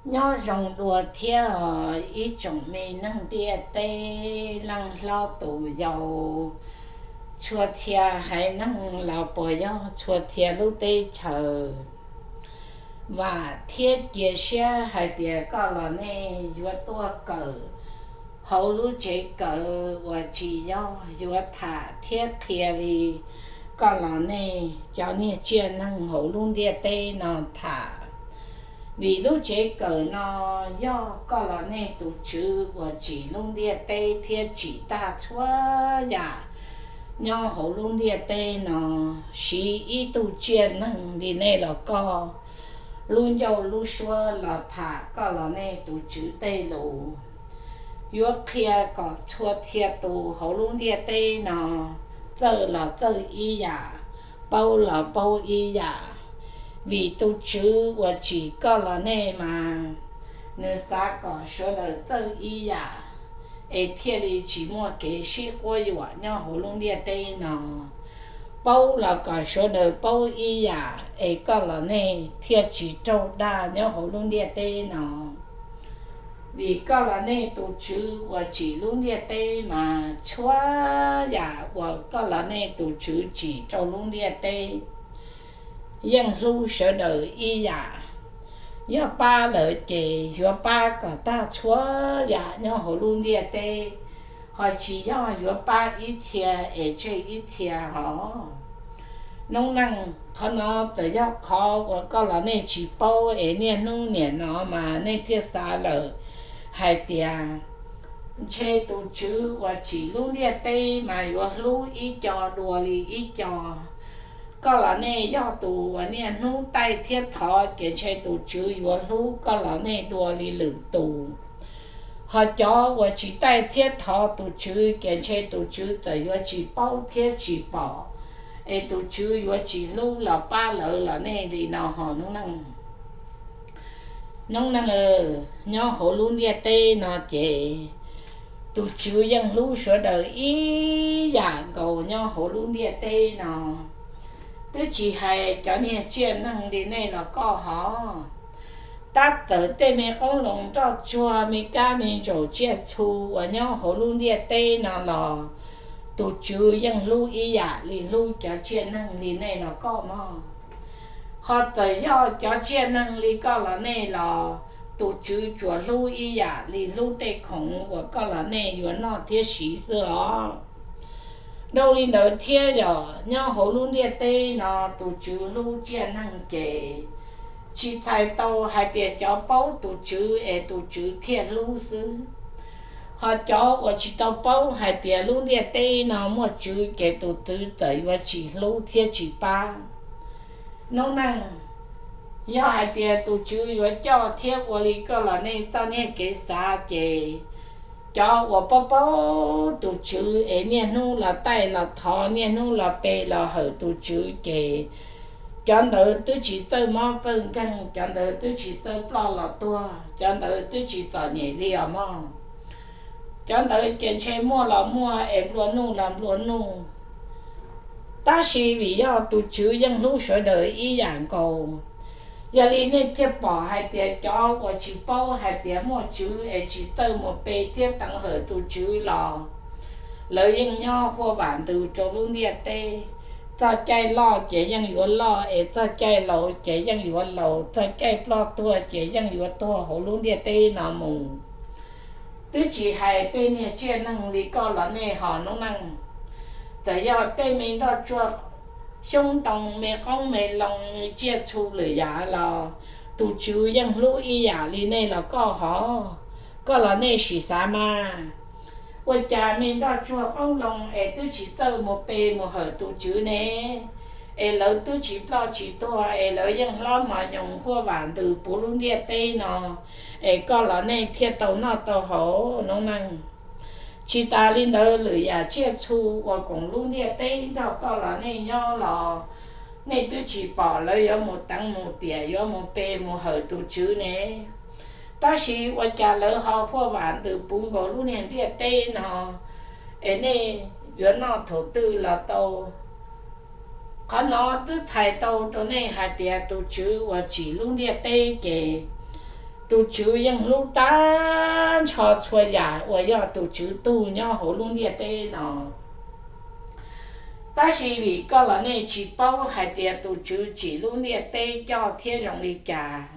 Nyob zoo dua thiab os ib tsoom me neeg ntiaj teb, leej hlob tus yau, txhua txhia haiv neeg los puas yog txhua txhia lub teb chaws. Vam thiab cia siab hais tias koj los nej yuav tuaj kawm hauv lub tsev kawm uas tsis yog yuav tham thiab qhia li koj los nej cov niag tsiaj neeg hauv lub ntiaj teb no tham. Vim lub tsev kawm no yog koj los nej tus Tswv uas tsim lub ntiaj teb thiab tsim tag txhua yam nyob hauv lub ntiaj teb no, siv ib tug tsiaj neeg li nej los koj lub ncauj lub suab los tham koj los nej tus Tswv tej lus. Yuav qhia kom txhua txhia tus hauv lub ntiaj teb no txawj los txawj ib yam, paub los paub ib yam. Vim tus Tswv uas tsim koj los nej mas nws xav kom sawv daws txawj ib yam, es thiaj li tsis muaj kev sib quab yuam nyob hauv lub ntiaj teb no. Paub los kom sawv daws paub ib yam, es koj los nej thiaj tsis raug dag nyob hauv lub ntiaj teb no. Vim koj los nej tus Tswv uas tsim lub ntiaj teb mas txhua yam uas koj los nej tus Tswv tsim rau lub ntiaj teb yeej hlub sawv daws ib yam. Yog pab lawm ces yuav pab kom tag txhua yam nyob hauv lub ntiaj teb, ho tsis yog yuav pab ib txhia es tseg ib txhia hos. Noob neej, qhov no txawm yog qhov uas koj los nej tsis paub es niaj hnub niam no mas nej thiaj xav lawm hais tias ntshe tus Tswv uas tsim lub ntiaj teb mas yuav hlub ib co dua li ib co. Koj los nej yog tus uas niaj hnub taij thiab thov ces ntshe tus Tswv yuav hlub koj los nej dua li lwm tus. Ho cov uas tsis taij thiab thov tus Tswv ces ntshe tus Tswv txawm yuav tsis paub thiab tsis pom, es tus Tswv yuav tsis hlub los pab lawv los nej li no hos noob neej. Noob neej, nyob hauv lub ntiaj teb no ces tus Tswv yeej hlub sawv daws ib yam nkaus nyob hauv lub ntiaj teb no, twb tsis hais cov niag tsiaj neeg li nej los koj hos. Tab txawm tej me qoob loo nroj tsuag me kab me ntsaum tsiaj txhu uas nyob hauv lub ntiaj teb no los tus Tswv yeej hlub ib yam li hlub cov tsiaj neeg li nej los koj mog. Ho txawm yog cov tsiaj neeg li koj los nej los tus Tswv tsuas hlub ib yam li hlub tej khoom uas koj los nej yuav noj thiab siv xwb os. Dhau li ntawd thiab yog nyob hauv lub ntiaj teb no tus Tswv hlub tsiaj neeg ces tsis txhais tau hais tias cov paub tus Tswv es tus Tswv thiaj hlub xwb. Ho cov uas tsis tau paub hais tias lub ntiaj teb no muaj Tswv ces tus Tswv txawm yuav tsis hlub thiab tsis pab. Noob neej, yog hais tias tus Tswv yuav coj thiab ua li koj los nej txoj niag kev xav ces cov uas paub paub tus Tswv es niaj hnub los taij los thov niaj hnub los pe los hawm tus Tswv ces cov ntawd twb tsis txawj mob txawj nkeeg, cov ntawd twb tsis txawj ploj los tuag, cov ntawd twb tsis txom nyem li os mog. Cov ntawd ces ntshe muaj los muaj es nplua nuj los nplua nuj. Tab sis vim yog tus Tswv yeej hlub sawv daws ib yam nkaus, yog li nej thiaj pom hais tias cov uas tsis paub hais tias muaj Tswv es tsis txawj mus pe thiab teev hawm tus Tswv los lawv yeej nyob huaj vam ntws rau lub ntiaj teb. Txoj caij loj ces yeej yuav loj, es txoj caij laus ces yeej yuav laus, txoj caij ploj tuag ces yeej yuav tuag hauv lub ntiaj teb no mus. Twb tsis hais tej niag tsiaj neeg li koj los nej hos noob neej, txawm yog tej me nroj tsuag xyoob ntoo me qoob me loo me tsiaj txhu lwm yam los tus Tswv yeej hlub ib yam li nej los koj hov. Koj los nej sim xav mas, ua cas me nroj tsuag qoob loo es twb tsis txawj mus pe mus hawm tus Tswv ne, es lawv twb tsis ploj tsis tuag es lawv yeej hlob mos nyoos huaj vam ntws puv lub ntiaj teb no, es koj los nej thiaj tau noj tau haus noob neej. Tsis tas li ntawd lwm yam tsiaj txhu uas koom lub ntiaj teb nrog koj los nej nyob los nej twb tsis pom lawv yuav mus teev mus tiam yuav mus pe mus hawm tus Tswv ne. Tab sis ua cas lawv ho huaj vam ntws puv nkaus lub niag ntiaj teb no, es nej yuav noj thaum twg los tau. Qhov no twb txhais tau rau nej hais tias tus Tswv uas tsim lub ntiaj teb ces tus Tswv yeej hlub tag nrho txhua yam uas yog tus Tswv tug nyob hauv lub ntiaj teb no. Tab sis vim koj los nej tsis paub hais tias tus Tswv tsim lub ntiaj teb coj thiab zoo li cas,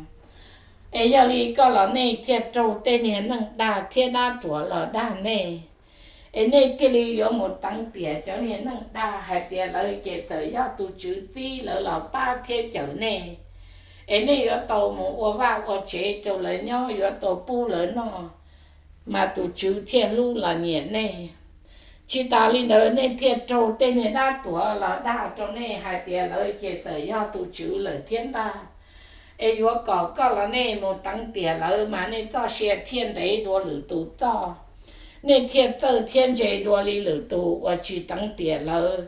es yog li koj los nej thiaj raug tej niag neej dag thiab dab ruam los dag nej. Es nej thiaj li yuav mus teev tiam cov niag neej dag hais tias lawv ces txawm yog tus Tswv txib lawv los pab thiab cawm nej. Es nej yuav tau mus ua vaj ua tsev rau lawv nyob, yuav tau pub lawv noj, mas tus Tswv thiaj hlub los nyiam nej. Tsis tas li ntawd nej thiaj raug tej niag dab ruam los dag rau nej hais tias lawv ces txawm yog tus Tswv lawm thiab ntag. Es yuav kom koj los nej mus teev tiam lawv mas nej txoj sia thiaj ntev dua lwm tus txoj, nej thiaj txawj thiab ntse dua li lwm tus uas tsis teev tiam lawv,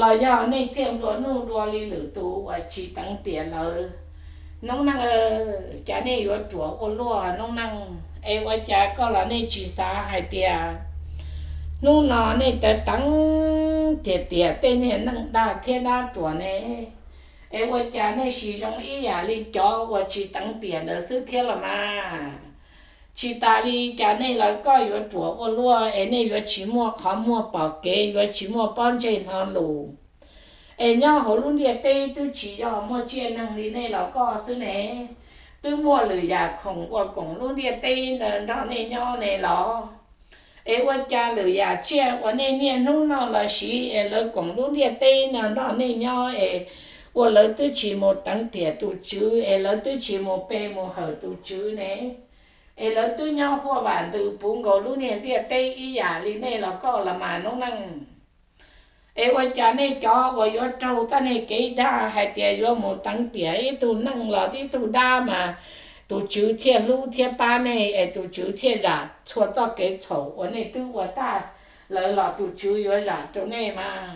los yog nej thiaj nplua nuj dua li lwm tus uas tsis teev tiam lawv. Noob neej, cas nej yuav ruam ua luaj noob neej, es ua cas koj los nej tsis xav hais tias hnub no nej teev tiam tiam tej niag neej dag thiab dab ruam ne? Es ua cas nej sim zoo ib yam li cov uas tsis teev tiam ntawd xwb thiab los mas? Tsis tas li cas nej los koj yuav ruam ua luaj es nej yuav tsis muaj qhov muag pom kev, yuav tsis muaj pob ntseg hnov lus. Es nyob hauv lub ntiaj teb twb tsis yog muaj tsiaj neeg li nej los koj xwb ne, twb muaj lwm yam khoom uas koom lub ntiaj teb no nrog nej nyob ne los? Es ua cas lwm yam tsiaj uas nej niaj hnub noj los siv es lawv koom lub ntiaj teb no nrog nej nyob es ua lawv twb tsis mus teev tiam tus Tswv, es lawv twb tsis mus pe mus hawm tus Tswv ne? Es lawv twb nyob huaj vam ntws puv nkaus lub niag ntiaj teb ib yam li nej los koj los mas noob neej. Es ua cas nej cov uas yuav raug txoj niag kev dag hais tias yuav mus teev tiam ib tug neeg los ib tug dab mas tus Tswv thiaj hlub thiab pab nej, es tus Tswv thiaj zam txhua txoj kev txhaum uas nej twb ua tag lawm los tus Tswv yuav zam rau nej mas?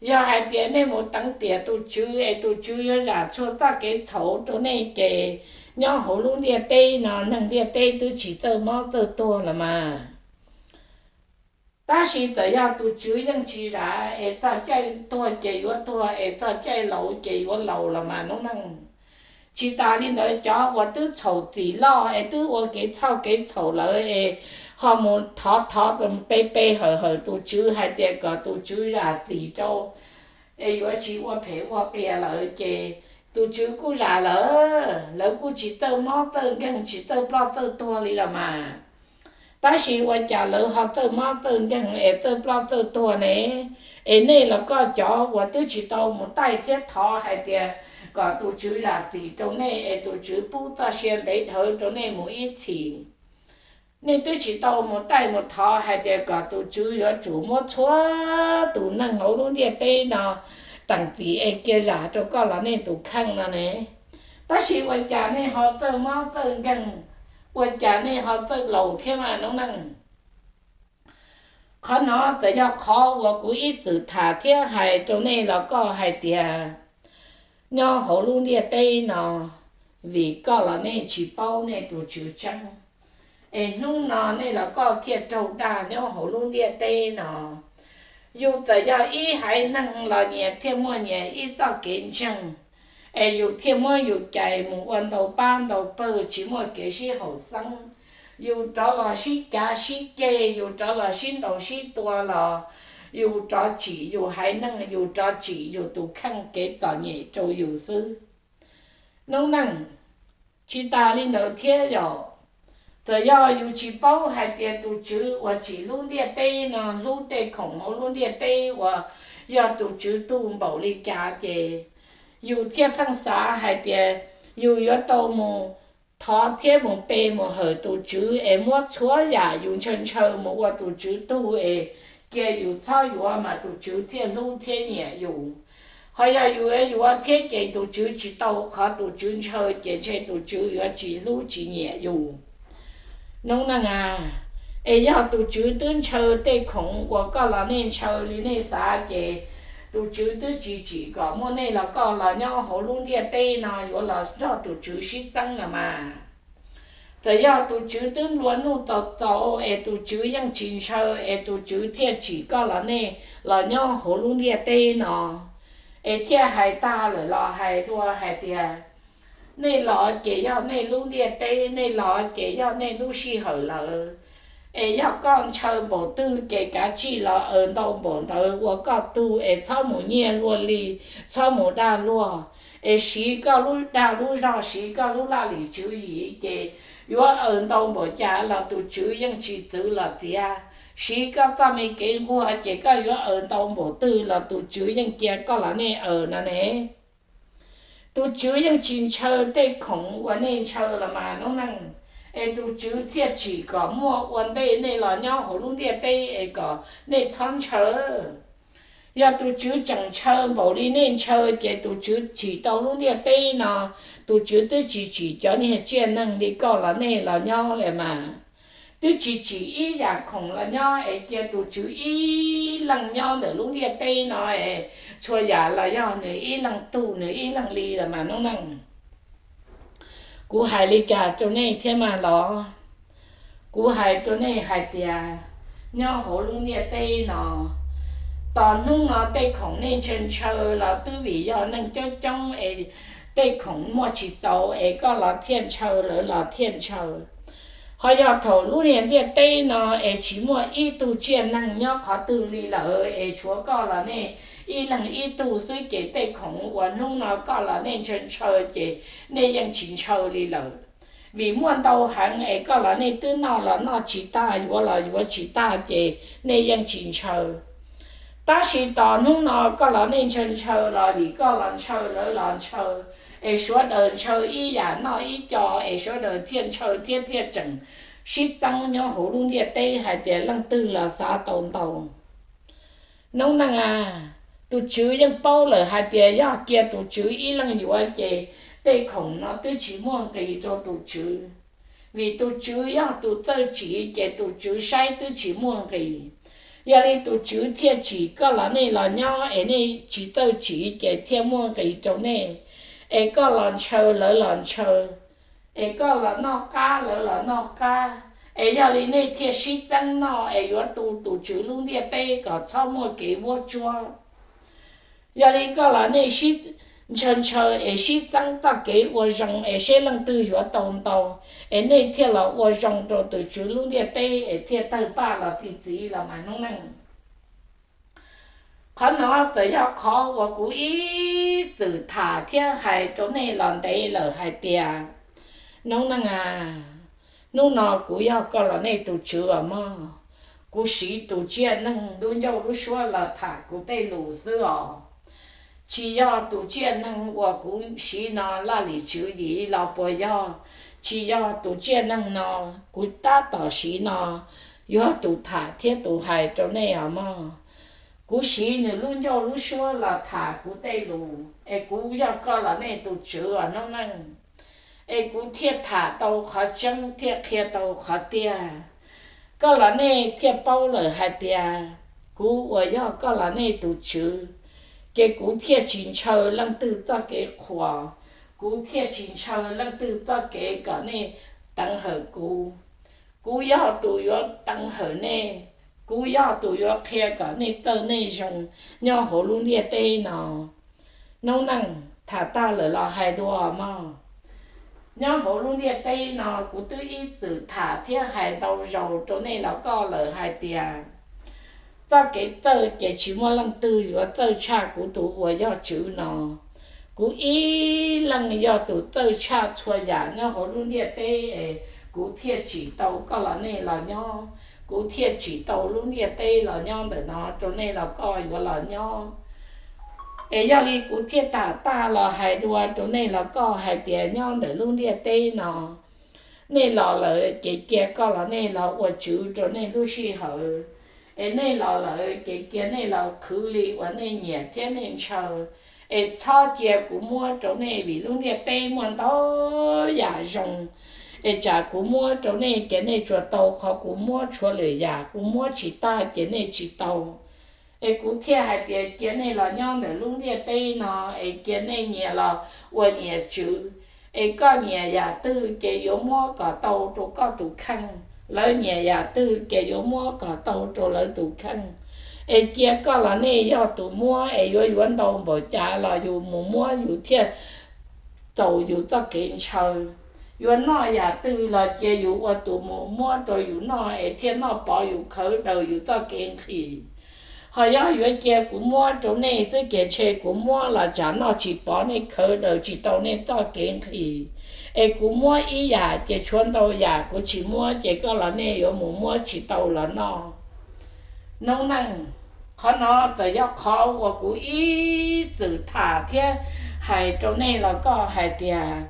Yog hais tias nej mus teev tiam tus Tswv es tus Tswv yuav zam txhua txoj kev txhaum rau nej ces nyob hauv lub ntiaj teb no neeg ntiaj teb twb tsis txawj mob txawj tuag los mas. Tab sis txawm yog tus Tswv yeej tsis zam, es txog caij tuag ces yuav tuag, es txog caij laus ces yuav laus los mas noob neej. Tsis tas li ntawd, cov uas twb txhaum txim loj es twb ua kev txhoj kev txhaum lawm es ho mus thov thov pe pe hawm hawm tus Tswv hais tias kom tus Tswv zam txim rau, es yuav tsis ua phem ua qias lawm ces tus Tswv kuj zam lawm, lawv kuj tsis txawj mob txawj nkeeg, tsis txawj ploj txawj tuag li los mas. Tab sis ua cas lawv ho txawj mob txawj nkeeg es txawj ploj txawj tuag ne? Es nej los koj cov uas twb tsis tau mus taij thiab thov hais tias kom tus Tswv zam txim rau nej es tus Tswv pub txoj sia ntev dhawv rau nej mus ib txhis. Nej twb tsis tau mus taij mus thov hais tias kom tus Tswv yuav tsum muab txhua tus neeg hauv lub ntiaj teb no teem txim es cia zam rau koj los nej tus kheej no ne. Tab sis ua cas nej ho txawj mob txawj nkeeg, ua cas nej ho txawj laus thiab mas noob neej. Qhov no txawm yog qhov uas kuv ib txwm tham thiab hais rau nej los koj hais tias nyob hauv lub ntiaj teb no, vim koj los nej tsis paub nej tus Tswv tseeb, es hnub no nej los koj thiaj raug dag nyob hauv lub ntiaj teb no. Yus txawm yog ib haiv neeg los nyias thiaj muaj nyias ib txoj kev ntseeg, es yus thiaj muab yus cais mus ua ntau pab ntau pawg tsis muaj kev sib haum xeeb. Yus rov los sib cav sib ceg, yus rov los sib ntaus sib tua los yus rov tsim yus haiv neeg, yus rov tsim yus tus kheej kev txom nyem rau yus xwb. Noob neej, tsis tas li ntawd thiab yom, txawm yog yus tsis paub hais tias tus Tswv uas tsim lub ntiaj teb no hlub tej khoom hauv lub ntiaj teb uas yog tus Tswv tug npaum li cas ces yus thiaj pheej xav hais tias yus yuav tau mus thov thiab mus pe mus hawm tus Tswv es muab txhua yam yus ntshaw ntshaw mus ua tus Tswv tug es cia yus txhob yuav mas tus Tswv thiaj hlub thiab nyiam yus. Ho yog yus yuav yuav thiab ces tus Tswv tsis tau qhov tus Tswv ntshaw ces ntshe tus Tswv yuav tsis hlub tsis nyiam yus. Noob neej a, es yog tus Tswv twb ntshaw tej khoom uas koj los nej ntshaw li nej xav ces tus Tswv twb tsis tsim kom muaj nej los koj los nyob hauv lub ntiaj teb no yuav los nrog tus Tswv sib txeeb los mas. Txawm yog tus Tswv twb nplua nuj txaus txaus es tus Tswv yeej tsis ntshaw es tus Tswv thiaj tsim koj los nej los nyob hauv lub ntiaj teb no, es thiaj hais tag lawm los hais dua hais tias Nej los ces yog nej lub ntiaj teb, nej los ces yog nej lub sij hawm lawm. Es yog koj ntshaw npaum twg ces kav tsij los aws ntau npaum ntawd ua koj tug, es txhob mus nyiag luag li, txhob mus dag luag, es siv koj lub dag lub zog, siv koj lub laj lim tswv yim ces yuav aws ntau npaum cas los tus tswv yeej tsis txwv los txiav. Siv koj txoj me kev nquag ces koj yuav aws ntau npaum twg los tus tswv yeej cia koj los nej aws no ne. Tus tswv yeej tsis ntshaw tej khoom uas nej ntshaw los mas noob neej, es tus tswv thiaj tsim kom muaj ua ntej nej los nyob hauv lub ntiaj teb es kom nej txhob ntshaw. Yog tus tswv tseem ntshaw npaum li nej ntshaw ces tus tswv tsim tau lub ntiaj teb no, tus tswv twb tsis tsim cov niag tsiaj neeg li koj los nej los nyob li mas. Twb tsis tsim ib yam khoom los nyob es cia tus tswv ib leeg nyob ntawm lub ntiaj teb no es txhua yam los yog nws ib leeg tug nws ib leeg li los mas noob neej. Kuv hais li cas rau nej thiab mas los? Kuv hais rau nej hais tias nyob hauv lub ntiaj teb no, tos hnub no tej khoom nej ntshaw ntshaw los twb vim yog neeg coob coob es tej khoom muaj tsis txaus es koj los thiaj ntshaw lawv los thiaj ntshaw. Ho yog thaum lub niag ntiaj teb no es tsis muaj ib tug tsiaj neeg nyob qhov twg li lawm es tshuav koj los nej ib leeg ib tug xwb ces tej khoom uas hnub no koj los nej ntshaw ntshaw ces nej yeej tsis ntshaw li lawm. Vim muaj ntau heev es koj los nej twb noj los noj tsis tag, yuav los yuav tsis tag ces nej yeej tsis ntshaw. Tab sis tos hnub no koj los nej ntshaw ntshaw los vim koj los ntshaw lawv los ntshaw, es sawv daws ntshaw ib yam noj ib co, es sawv daws thiaj ntshaw thiab thiaj tseem sib txeeb nyob hauv lub ntiaj teb hais tias leej twg los xav tau ntau. Noob neej a, tus tswv yeej paub lawm hais tias yog cia tus tswv ib leeg yuav ces tej khoom no twb tsis muaj nqis rau tus tswv. Vim tus tswv yog tus txawj tsim ces tus tswv saib twb tsis muaj nqis. Yog li tus tswv thiaj tsim koj los nej los nyob es nej tsis txawj tsim ces thiaj muaj nqis rau nej. Es koj los ntshaw lawv los ntshaw, es koj los noj qab lawv los noj qab, es yog li nej thiaj sib txeeb noj es yuav tu tus tswv lub ntiaj teb kom txhob muaj kev vuab tsuab. Yog li koj los nej sib ntshaw ntshaw es sib txeeb txoj kev ua zoo es seb leej twg yuav tau ntau, es nej thiaj los ua zoo rau tus tswv lub ntiaj teb es thiaj tawg paj los ti txiv los mas noob neej. Qhov no txawm yog qhov uas kuv ib txwm tham thiab hais rau nej los ntev lawm hais tias, noob neej a, hnub no kuv yog koj los nej tus tswv os mog. Kuv siv tus tsiaj neeg lub ncauj lub suab los tham kuv tej lus xwb os. Tsis yog tus tsiaj neeg uas kuv siv no laj lim tswv yim los puas yog? Tsis yog tus tsiaj neeg no, kuv tab tom siv no yog tus tham thiab tus hais rau nej os mog. Kuv siv nws lub ncauj lub suab los tham kuv tej lus, es kuv yog koj los nej tus tswv os noob neej. Es kuv thiaj tham tau qhov tseeb thiaj qhia tau qhov tiag. Koj los nej thiaj paub lawm hais tias kuv uas yog koj los nej tus tswv, ces kuv thiaj tsis ntshaw leej twg txoj kev qhuas, kuv thiaj tsis ntshaw leej twg txoj kev kom nej teev hawm kuv. Kuv yog tus yuav teev hawm nej, kuv yog tus yuav qhia kom nej txawj nej zoo nyob hauv lub ntiaj teb no. Noob neej, tham tag lawm los hais dua mog. Nyob hauv lub ntiaj teb no kuv twb ib txwm tham thiab hais ntau zaus rau nej los koj lawm hais tias txoj kev txawj ces tsis muaj leej twg yuav txawj tshaj kuv tus uas yog tswv no. Kuv ib leeg yog tus txawj tshaj txhua yam nyob hauv lub ntiaj teb es kuv thiaj tsim tau koj los nej los nyob, kuv thiaj tsim tau lub ntiaj teb los nyob ntawm no rau nej los koj yuav los nyob. Es yog li kuv thiaj tham tag los hais dua rau nej los koj hais tias nyob ntawm lub ntiaj teb no, nej los lawm ces cia koj los nej los ua tswv rau nej lub sij hawm. Es nej los lawm ces cia nej los khwv li uas nej nyiam thiab nej ntshaw. Es txhob cia kuv muab rau nej vim lub ntiaj teb muaj ntau yam zoo. Es tsam kuv muab rau nej ces nej tsuas tau qhov kuv muab, tshuav lwm yam kuv muab tsis tag ces nej tsis tau. Es kuv thiaj hais tias cia nej los nyob ntawm lub ntiaj teb no, es cia nej nyias los ua nyias tswv. Es koj nyiam yam twg ces yuav muab kom tau rau koj tus kheej, lawv nyiam yam twg ces yuav muab kom tau rau lawv tus kheej. Es cia koj los nej yog tus muab, es yuav yuav ntau npaum cas los yus mus muab yus thiaj txaus yus txoj kev ntshaw. Yuav noj yam twg los cia yus ua tus mus muab rau yus noj es thiaj noj pov yus khawv daws yus txoj kev nqhis. Ho yog yuav cia kuv muab rau nej xwb ces ntshe kuv muab los tsam noj tsis pov nej khawv daws tsis tau nej txoj kev nqhis. Es kuv muab ib yam ces tshuav ntau yam kuv tsis muab ces koj los nej yuav mus muab tsis tau los noj. Noob neej, qhov no txawm yog qhov uas kuv ib txwm tham thiab hais rau nej los koj hais tias,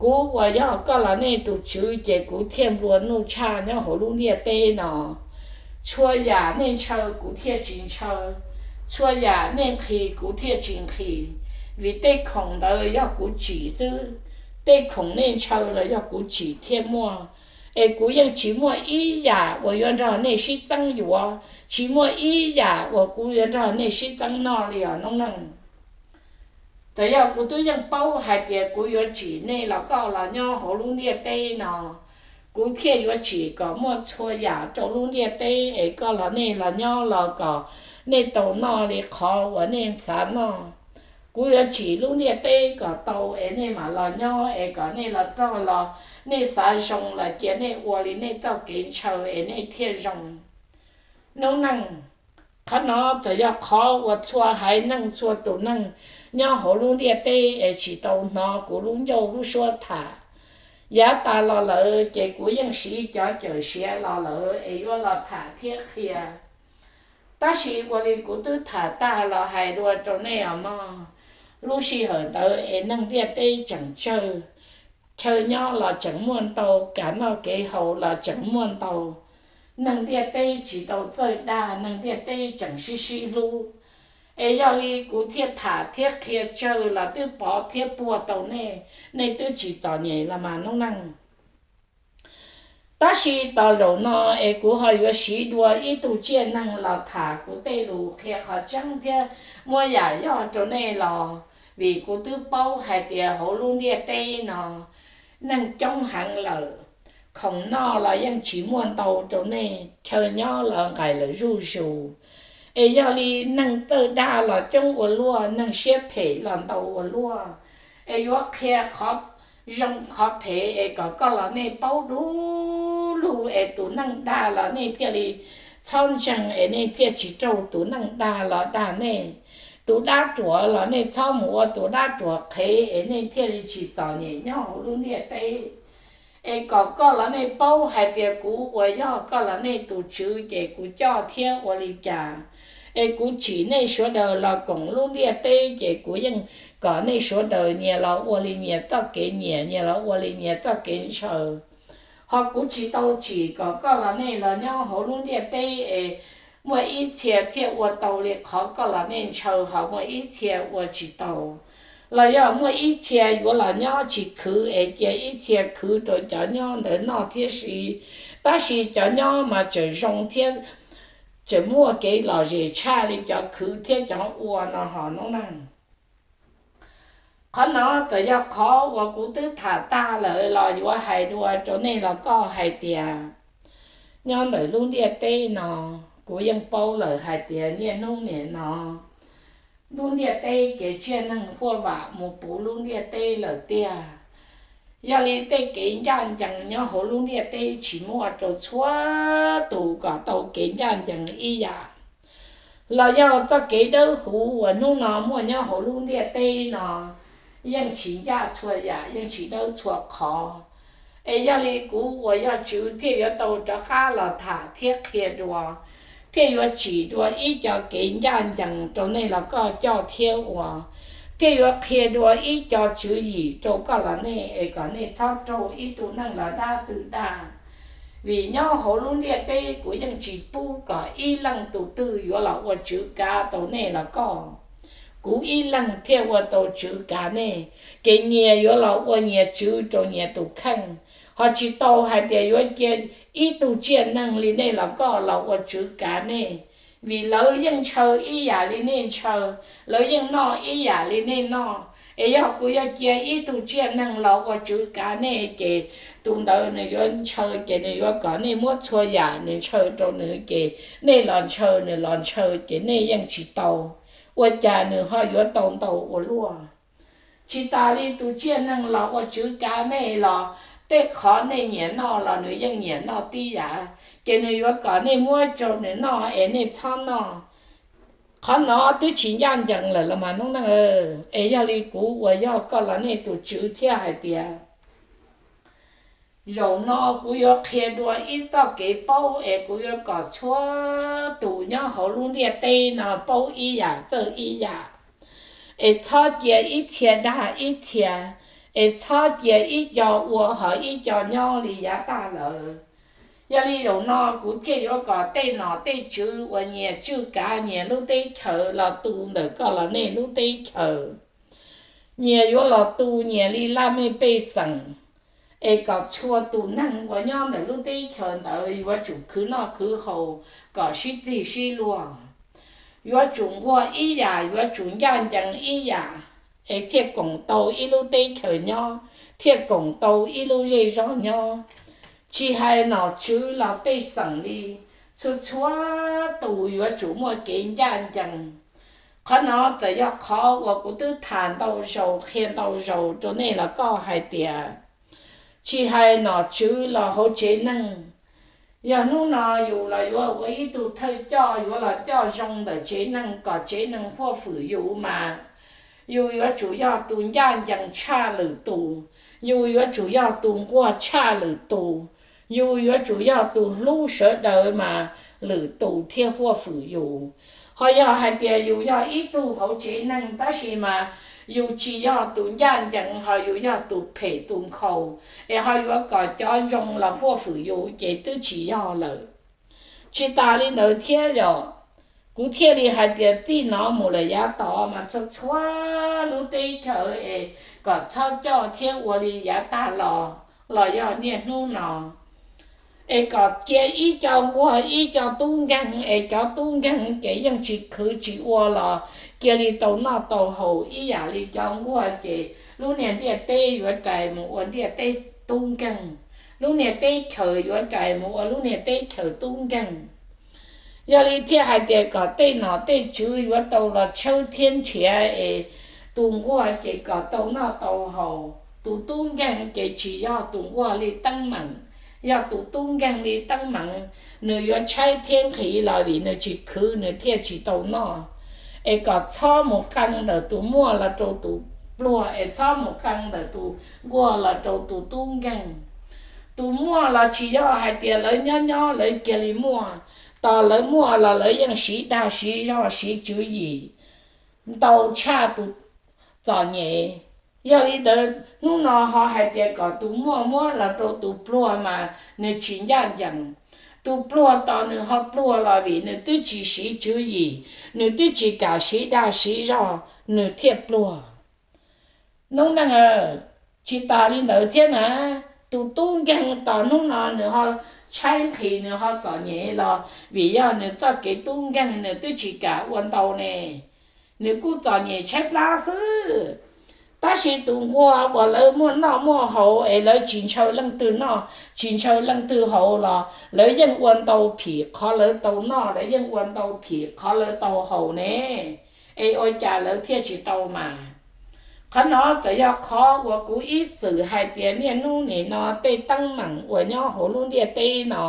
kuv uas yog koj los nej tus tswv ces kuv thiaj nplua nuj tshaj nyob hauv lub ntiaj teb no. Txhua yam nej ntshaw kuv thiaj tsis ntshaw, txhua yam nej nqhis kuv thiaj tsis nqhis, vim tej khoom ntawd yog kuv tsim xwb. Tej khoom nej ntshaw los yog kuv tsim thiaj muaj. Es kuv yeej tsis muaj ib yam uas yuav nrog nej sib txeeb yuav, tsis muaj ib yam uas kuv yuav nrog nej sib txeeb noj li os noob neej. Txawm yog kuv twb yeej paub hais tias kuv yuav tsim nej los koj los nyob hauv lub ntiaj teb no, kuv thiaj yuav tsim kom muaj txhua yam rau lub ntiaj teb es koj los nej los nyob los kom nej tau noj li qhov uas nej xav noj. Kuv yuav tsim lub ntiaj teb kom tau es nej mam los nyob es kom nej los txog los nej xav zoo los cia nej ua li nej txoj kev ntshaw es nej thiaj zoo. Noob neej, qhov no txawm yog qhov uas txhua haiv neeg txhua tus neeg nyob hauv lub ntiaj teb es tsis tau hnov kuv lub ncauj lub suab tham. Yav tas los lawm ces kuv yeej siv cov cawm siav los lawm es yuav los tham thiab qhia. Tab sis ua li kuv twb tham tag los hais dua rau nej os mog, lub sij hawm ntawd es neeg ntiaj teb tseem tsawg, chaw nyob los tseem muaj ntau, kev noj kev haus los tseem muaj ntau. Neeg ntiaj teb tsis tau txawj dag, neeg ntiaj teb tseem sib sib hlub. Es yog li kuv thiaj tham thiab qhia tsawg los twb pov thiab puag tau nej, nej twb tsis txom nyem los mas noob neej. Tab sis tos zaum no es kuv ho yuav siv dua ib tug tsiaj neeg los tham kuv tej lus qhia qhov tseeb thiab muab yam yog rau nej los, vim kuv twb paub hais tias hauv lub ntiaj teb no neeg coob heev lawm, khoom noj los yeej tsis muaj ntau rau nej, chaw nyob los nqaim lawm zuj zus. Es yog li neeg txawj dag los coob ua luaj, neeg siab phem los ntau ua luaj. Es yuav qhia qhov zoo qhov phem es kom koj los nej paub du lug es tus neeg dag los nej thiaj li txhob ntseeg es nej thiaj tsis raug tus neeg dag los dag nej. Tus dab ruam los nej txhob mus ua tus dab ruam qhev es nej thiaj li tsis txom nyem nyob hauv lub ntiaj teb. Es kom koj los nej paub hais tias kuv uas yog koj los nej tus tswv ces kuv coj thiab ua li cas. Es kuv tsim nej sawv daws los koom lub ntiaj teb ces kuv yeej kom nej sawv daws nyias los ua li nyias txoj kev nyiam, nyias los ua li nyias txoj kev ntshaw. Ho kuv tsis tau tsim kom koj los nej los nyob hauv lub ntiaj teb es muaj ib txhia thiaj ua tau li qhov koj los nej ntshaw, ho muaj ib txhia ua tsis tau. Los yog muaj ib txhia yuav los nyob tsis khwv es cia ib txhia khwv rau cov nyob ntawd noj thiab si, tab sis cov nyob mas tseem zoo thiab tseem muaj kev lom zem tshaj li cov khwv thiab cov ua no ho noob neej. Qhov no txawm yog qhov uas kuv twb tham tag lawm los yuav hais dua rau nej los koj hais tias, nyob ntawm lub ntiaj teb no, kuv yeej paub lawm hais tias niaj hnub niam no lub ntiaj teb kev tsiaj neeg huaj vam mus puv lub ntiaj teb lawm tiag. Yog li tej kev ncaj ncees nyob hauv lub ntiaj teb tsis muaj rau txhua tus kom tau kev ncaj ncees ib yam. Los yog txoj kev dawb huv uas hnub no muaj nyob hauv lub ntiaj teb no yeej tsis ncaj txhua yam, yeej tsis dawb txhua qhov. Es yog li kuv uas yog tswv thiaj yuav tau rov qab los tham thiab qhia dua, thiaj yuav tsim dua ib co kev ncaj ncees rau nej los koj coj thiab ua, thiaj yuav qhia dua ib co tswv yim rau koj los nej es kom nej txhob raug ib tug neeg los dab twg dag. Vim nyob hauv lub ntiaj teb kuv yeej tsis pub kom ib leej tus twg yuav los ua tswv kav tau nej los koj. Kuv ib leeg thiaj ua tau tswv kav nej, ces nyias yuav los ua nyias tswv rau nyias tus kheej. Ho tsis tau hais tias yuav cia ib tug tsiaj neeg li nej los koj los ua tswv kav nej, vim lawv yeej ntshaw ib yam li nej ntshaw, lawv yeej noj ib yam li nej noj. Es yog kuv yuav cia ib tug tsiaj neeg los ua tswv kav nej ces tus ntawd nws yuav ntshaw ces nws yuav kom nej muab txhua yam nws ntshaw rau nws ces nej los ntshaw nws los ntshaw ces nej yeej tsis tau. Ua cas nws ho yuav tau ntau ua luaj? Tsis tas li tus tsiaj neeg los ua tswv kav nej los, tej qhov nej nyiam noj los nws yeej nyiam noj tib yam, ces nws yuav kom nej muab rau nws noj es nej txhob noj. Qhov no twb tsis ncaj ncees lawm los mas noob neej. Es yog li kuv uas yog koj los nej tus tswv thiaj hais tias, zaum no kuv yuav qhia dua ib txoj kev paub es kuv yuav kom txhua tus nyob hauv lub ntiaj teb no paub ib yam txawj ib yam, es txhob cia ib txhia dag ib txhia, es txhob cia ib co ua ho ib co nyob li yav tag lawm. Yog li zaum no kuv thiaj yuav kom tej nom tej tswv uas nyias tswj kav nyias lub teb chaws los tu ntawm koj los nej lub teb chaws, nyias yuav los tu nyias li laj mej pej xeem, es kom txhua tus neeg uas nyob ntawm lub teb chaws ntawd yuav tsum khwv noj khwv haus kom sib txig sib luag, yuav tsum nquag ib yam, yuav tsum ncaj ncees ib yam, es thiaj koom tau ib lub teb chaws nyob, thiaj koom tau ib lub zej zog nyob. Tsis hais nom tswv los pej xeem li, txhua txhua tus yuav tsum muaj kev ncaj ncees. Qhov no txawm yog qhov uas kuv twb tham ntau zaus qhia ntau zaus rau nej los koj hais tias, tsis hais nom tswv los hauv tsev neeg, yog hnub no yus los yuav ua ib tug thawj coj yuav los coj zoo ntawm tsev neeg kom tsev neeg huaj fwm yus mas, yus yuav tsum yog tus ncaj ncees tshaj lwm tus, yus yuav tsum yog tus nquag tshaj lwm tus, yus yuav tsum yog tus hlub sawv daws mas lwm tus thiaj huaj fwm yus. Ho yog hais tias yus yog ib tug hauv tsev neeg tab sis mas yus tsis yog tus ncaj ncees ho yus yog tus phem tus nkhaus, es ho yuav kom cov zoo los huaj fwm yus ces twb tsis yog lawm. Tsis tas li ntawd thiab yom, kuv thiaj li hais tias txij no mus lawm yav tod mas txhua txhua lub teb chaws es kom txhob coj thiab ua li yav tag los, los yog niaj hnub no, es kom cia ib co nquag ib co tub nkeeg, es cov tub nkeeg ces yeej tsis khwv tsis ua los cia li tau noj tau haus ib yam li cov nquag ces lub niag ntiaj teb yuav rais mus ua ntiaj teb tub nkeeg, lub niag teb chaws yuav rais mus ua lub niag teb chaws tub nkeeg. Yog li thiaj hais tias kom tej nom tej tswv yuav tau los tshawb thiab nrhiav es tus nquag ces kom tau noj tau haus, tus tub nkeeg ces tsis yog tus nquag li teeb meem, yog tus tub nkeeg li teeb meem, nws yuav tshaib thiab nqhis los vim nws tsis khwv nws thiaj tsis tau noj. Es kom txhob mus qee ntawm tus muaj los rau tus pluag, es txhob mus qee ntawm tus nquag los rau tus tub nkeeg. Tus muaj los tsis yog hais tias lawv nyob nyob lawv cia li muaj, tos lawv muaj los lawv yeej siv dag siv zog siv tswv yim ntau tshaj tus txom nyem. Yog li ntawd hnub no ho hais tias kom tus muaj muab los rau tus pluag mas nws tsis ncaj ncees. Tus pluag tos nws ho pluag los vim nws twb tsis siv tswv yim, nws twb tsis kam siv dag siv zog, nws thiaj pluag. Noob neej, tsis tas li ntawd thiab na, tus tub nkeeg tos hnub no nws ho tshaib nqhis nws ho txom nyem los vim yog nws txoj kev tub nkeeg nws twb tsis kam ua ntau ne, nws kuj txom nyem tshaib plab xwb. Tab sis tus nquag uas lawv muaj noj muaj haus es lawv tsis ntshaw leej twg noj tsis ntshaw leej twg haus los lawv yeej ua ntau phim qhov lawv tau noj, lawv yeej ua ntau phim qhov lawv tau haus ne, es ua cas lawv thiaj tsis tau mas. Qhov no txawm yog qhov uas kuv ib txwm hais tias niaj hnub nim no tej teeb meem uas nyob hauv lub ntiaj teb no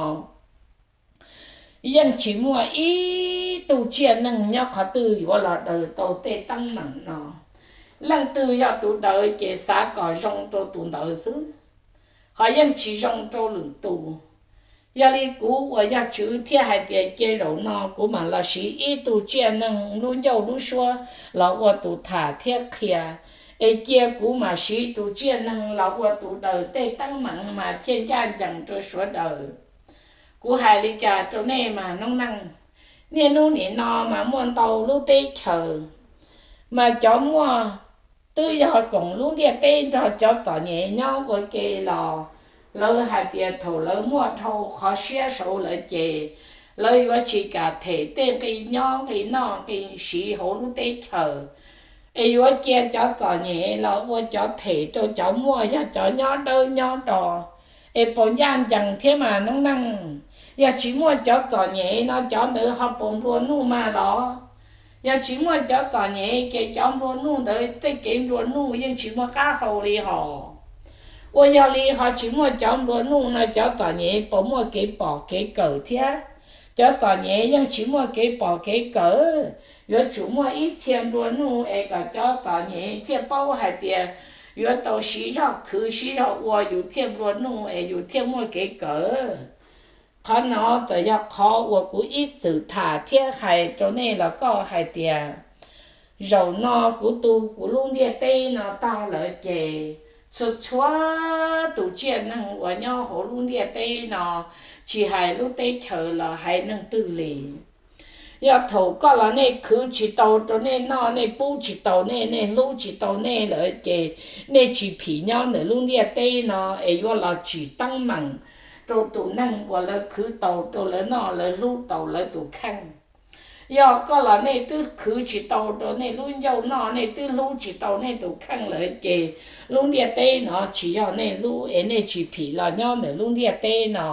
yeej tsis muaj ib tug tsiaj neeg nyob qhov twg yuav los daws tau tej teeb meem no. Leej twg yog tus daws ces xav kom zoo rau tus ntawd xwb, ho yeej tsis zoo rau lwm tus. Yog li kuv uas yog tswv thiaj hais tias cia zaum no kuv mam los siv ib tug tsiaj neeg lub ncauj lub suab los ua tus tham thiab qhia, es cia kuv mam siv tus tsiaj neeg los ua tus daws tej teeb meem mas thiaj ncaj ncees rau sawv daws. Kuv hais li cas rau nej mas noob neej, niaj hnub nim no mas muaj ntau lub teb chaws, mas cov muaj twb yog koom lub ntiaj teb nrog cov txom nyem nyob ua ke los lawv hais tias thaum lawv muaj dhau qhov siab saud lawm ces lawv yuav tsis kam them tej nqi nyob nqi noj nqi siv hauv lub teb chaws, es yuav cia cov txom nyem los ua cov them rau cov muaj yog cov nyob dawb nyob do, es puas ncaj ncees thiab mas noob neej? Yog tsis muaj cov txom nyem no cov ntawd ho puas nplua nuj mas los? Yog tsis muaj cov txom nyem ces cov nplua nuj ntawd tej kev nplua nuj yeej tsis muaj qab hau li hos. Ua yog li ho tsis muaj cov nplua nuj no cov txom nyem puas muaj kev pom kev kawm thiab? Cov txom nyem yeej tsis muaj kev pom kev kawm. Yuav tsum muaj ib txhia nplua nuj es kom cov txom nyem thiaj paub hais tias yuav tau siv zog khwv siv zog ua yus thiaj nplua nuj es yus thiaj muaj kev kawm. Qhov no txawm yog qhov uas kuv ib txwm tham thiab hais rau nej los koj hais tias, zaum no kuv tu kuv lub ntiaj teb no tag lawm ces txhua txhua tus tsiaj neeg uas nyob hauv lub ntiaj teb no tsis hais lub teb chaws los haiv neeg twg li, yog thaum koj los nej khwv tsis tau rau nej noj, nej pub tsis tau nej, nej hlub tsis tau nej lawm ces nej tsis phim nyob ntawm lub ntiaj teb no es yuav los tsim teeb meem rau tus neeg uas lawv khwv tau rau lawv noj lawv hlub tau lawv tus kheej. Yog koj los nej twb khwv tsis tau rau nej lub ncauj noj, nej twb hlub tsis tau nej tus kheej lawm ces lub ntiaj teb no tsis yog nej lub es nej tsis phim los nyob ntawm lub ntiaj teb no.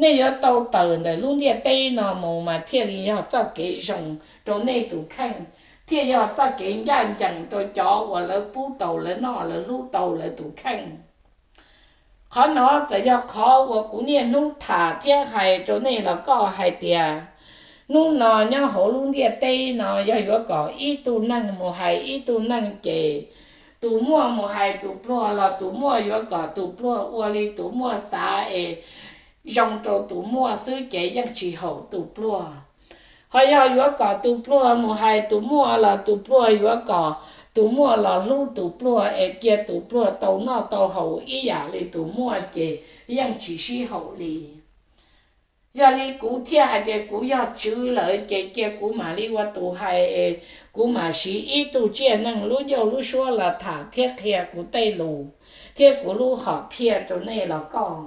Nej yuav tau tawm ntawm lub ntiaj teb no mus mas thiaj li yog txoj kev zoo rau nej tus kheej, thiaj yog txoj kev ncaj ncees rau cov uas lawv pub tau lawv noj lawv hlub tau lawv tus kheej. Qhov no txawm yog qhov uas kuv niaj hnub tham thiab hais rau nej los koj hais tias, hnub no nyob hauv lub ntiaj teb no yog yuav kom ib tug neeg mus hais ib tug neeg ces tus muaj mus hais tus pluag los tus muaj yuav kom tus pluag ua li tus muaj xav es zoo rau tus muaj xwb ces yeej tsis haum tus pluag. Ho yog yuav kom tus pluag mus hais tus muaj los tus pluag yuav kom tus muaj los hlub tus pluag es cia tus pluag tau noj tau haus ib yam li tus muaj ces yeej tsis sib haum li. Yog li kuv thiaj hais tias kuv yog tswv lawm ces cia kuv mam li ua tus hais es kuv mam siv ib tug tsiaj neeg lub ncauj lub suab los tham thiab qhia kuv tej lus thiab kuv lub hom phiaj rau nej los koj.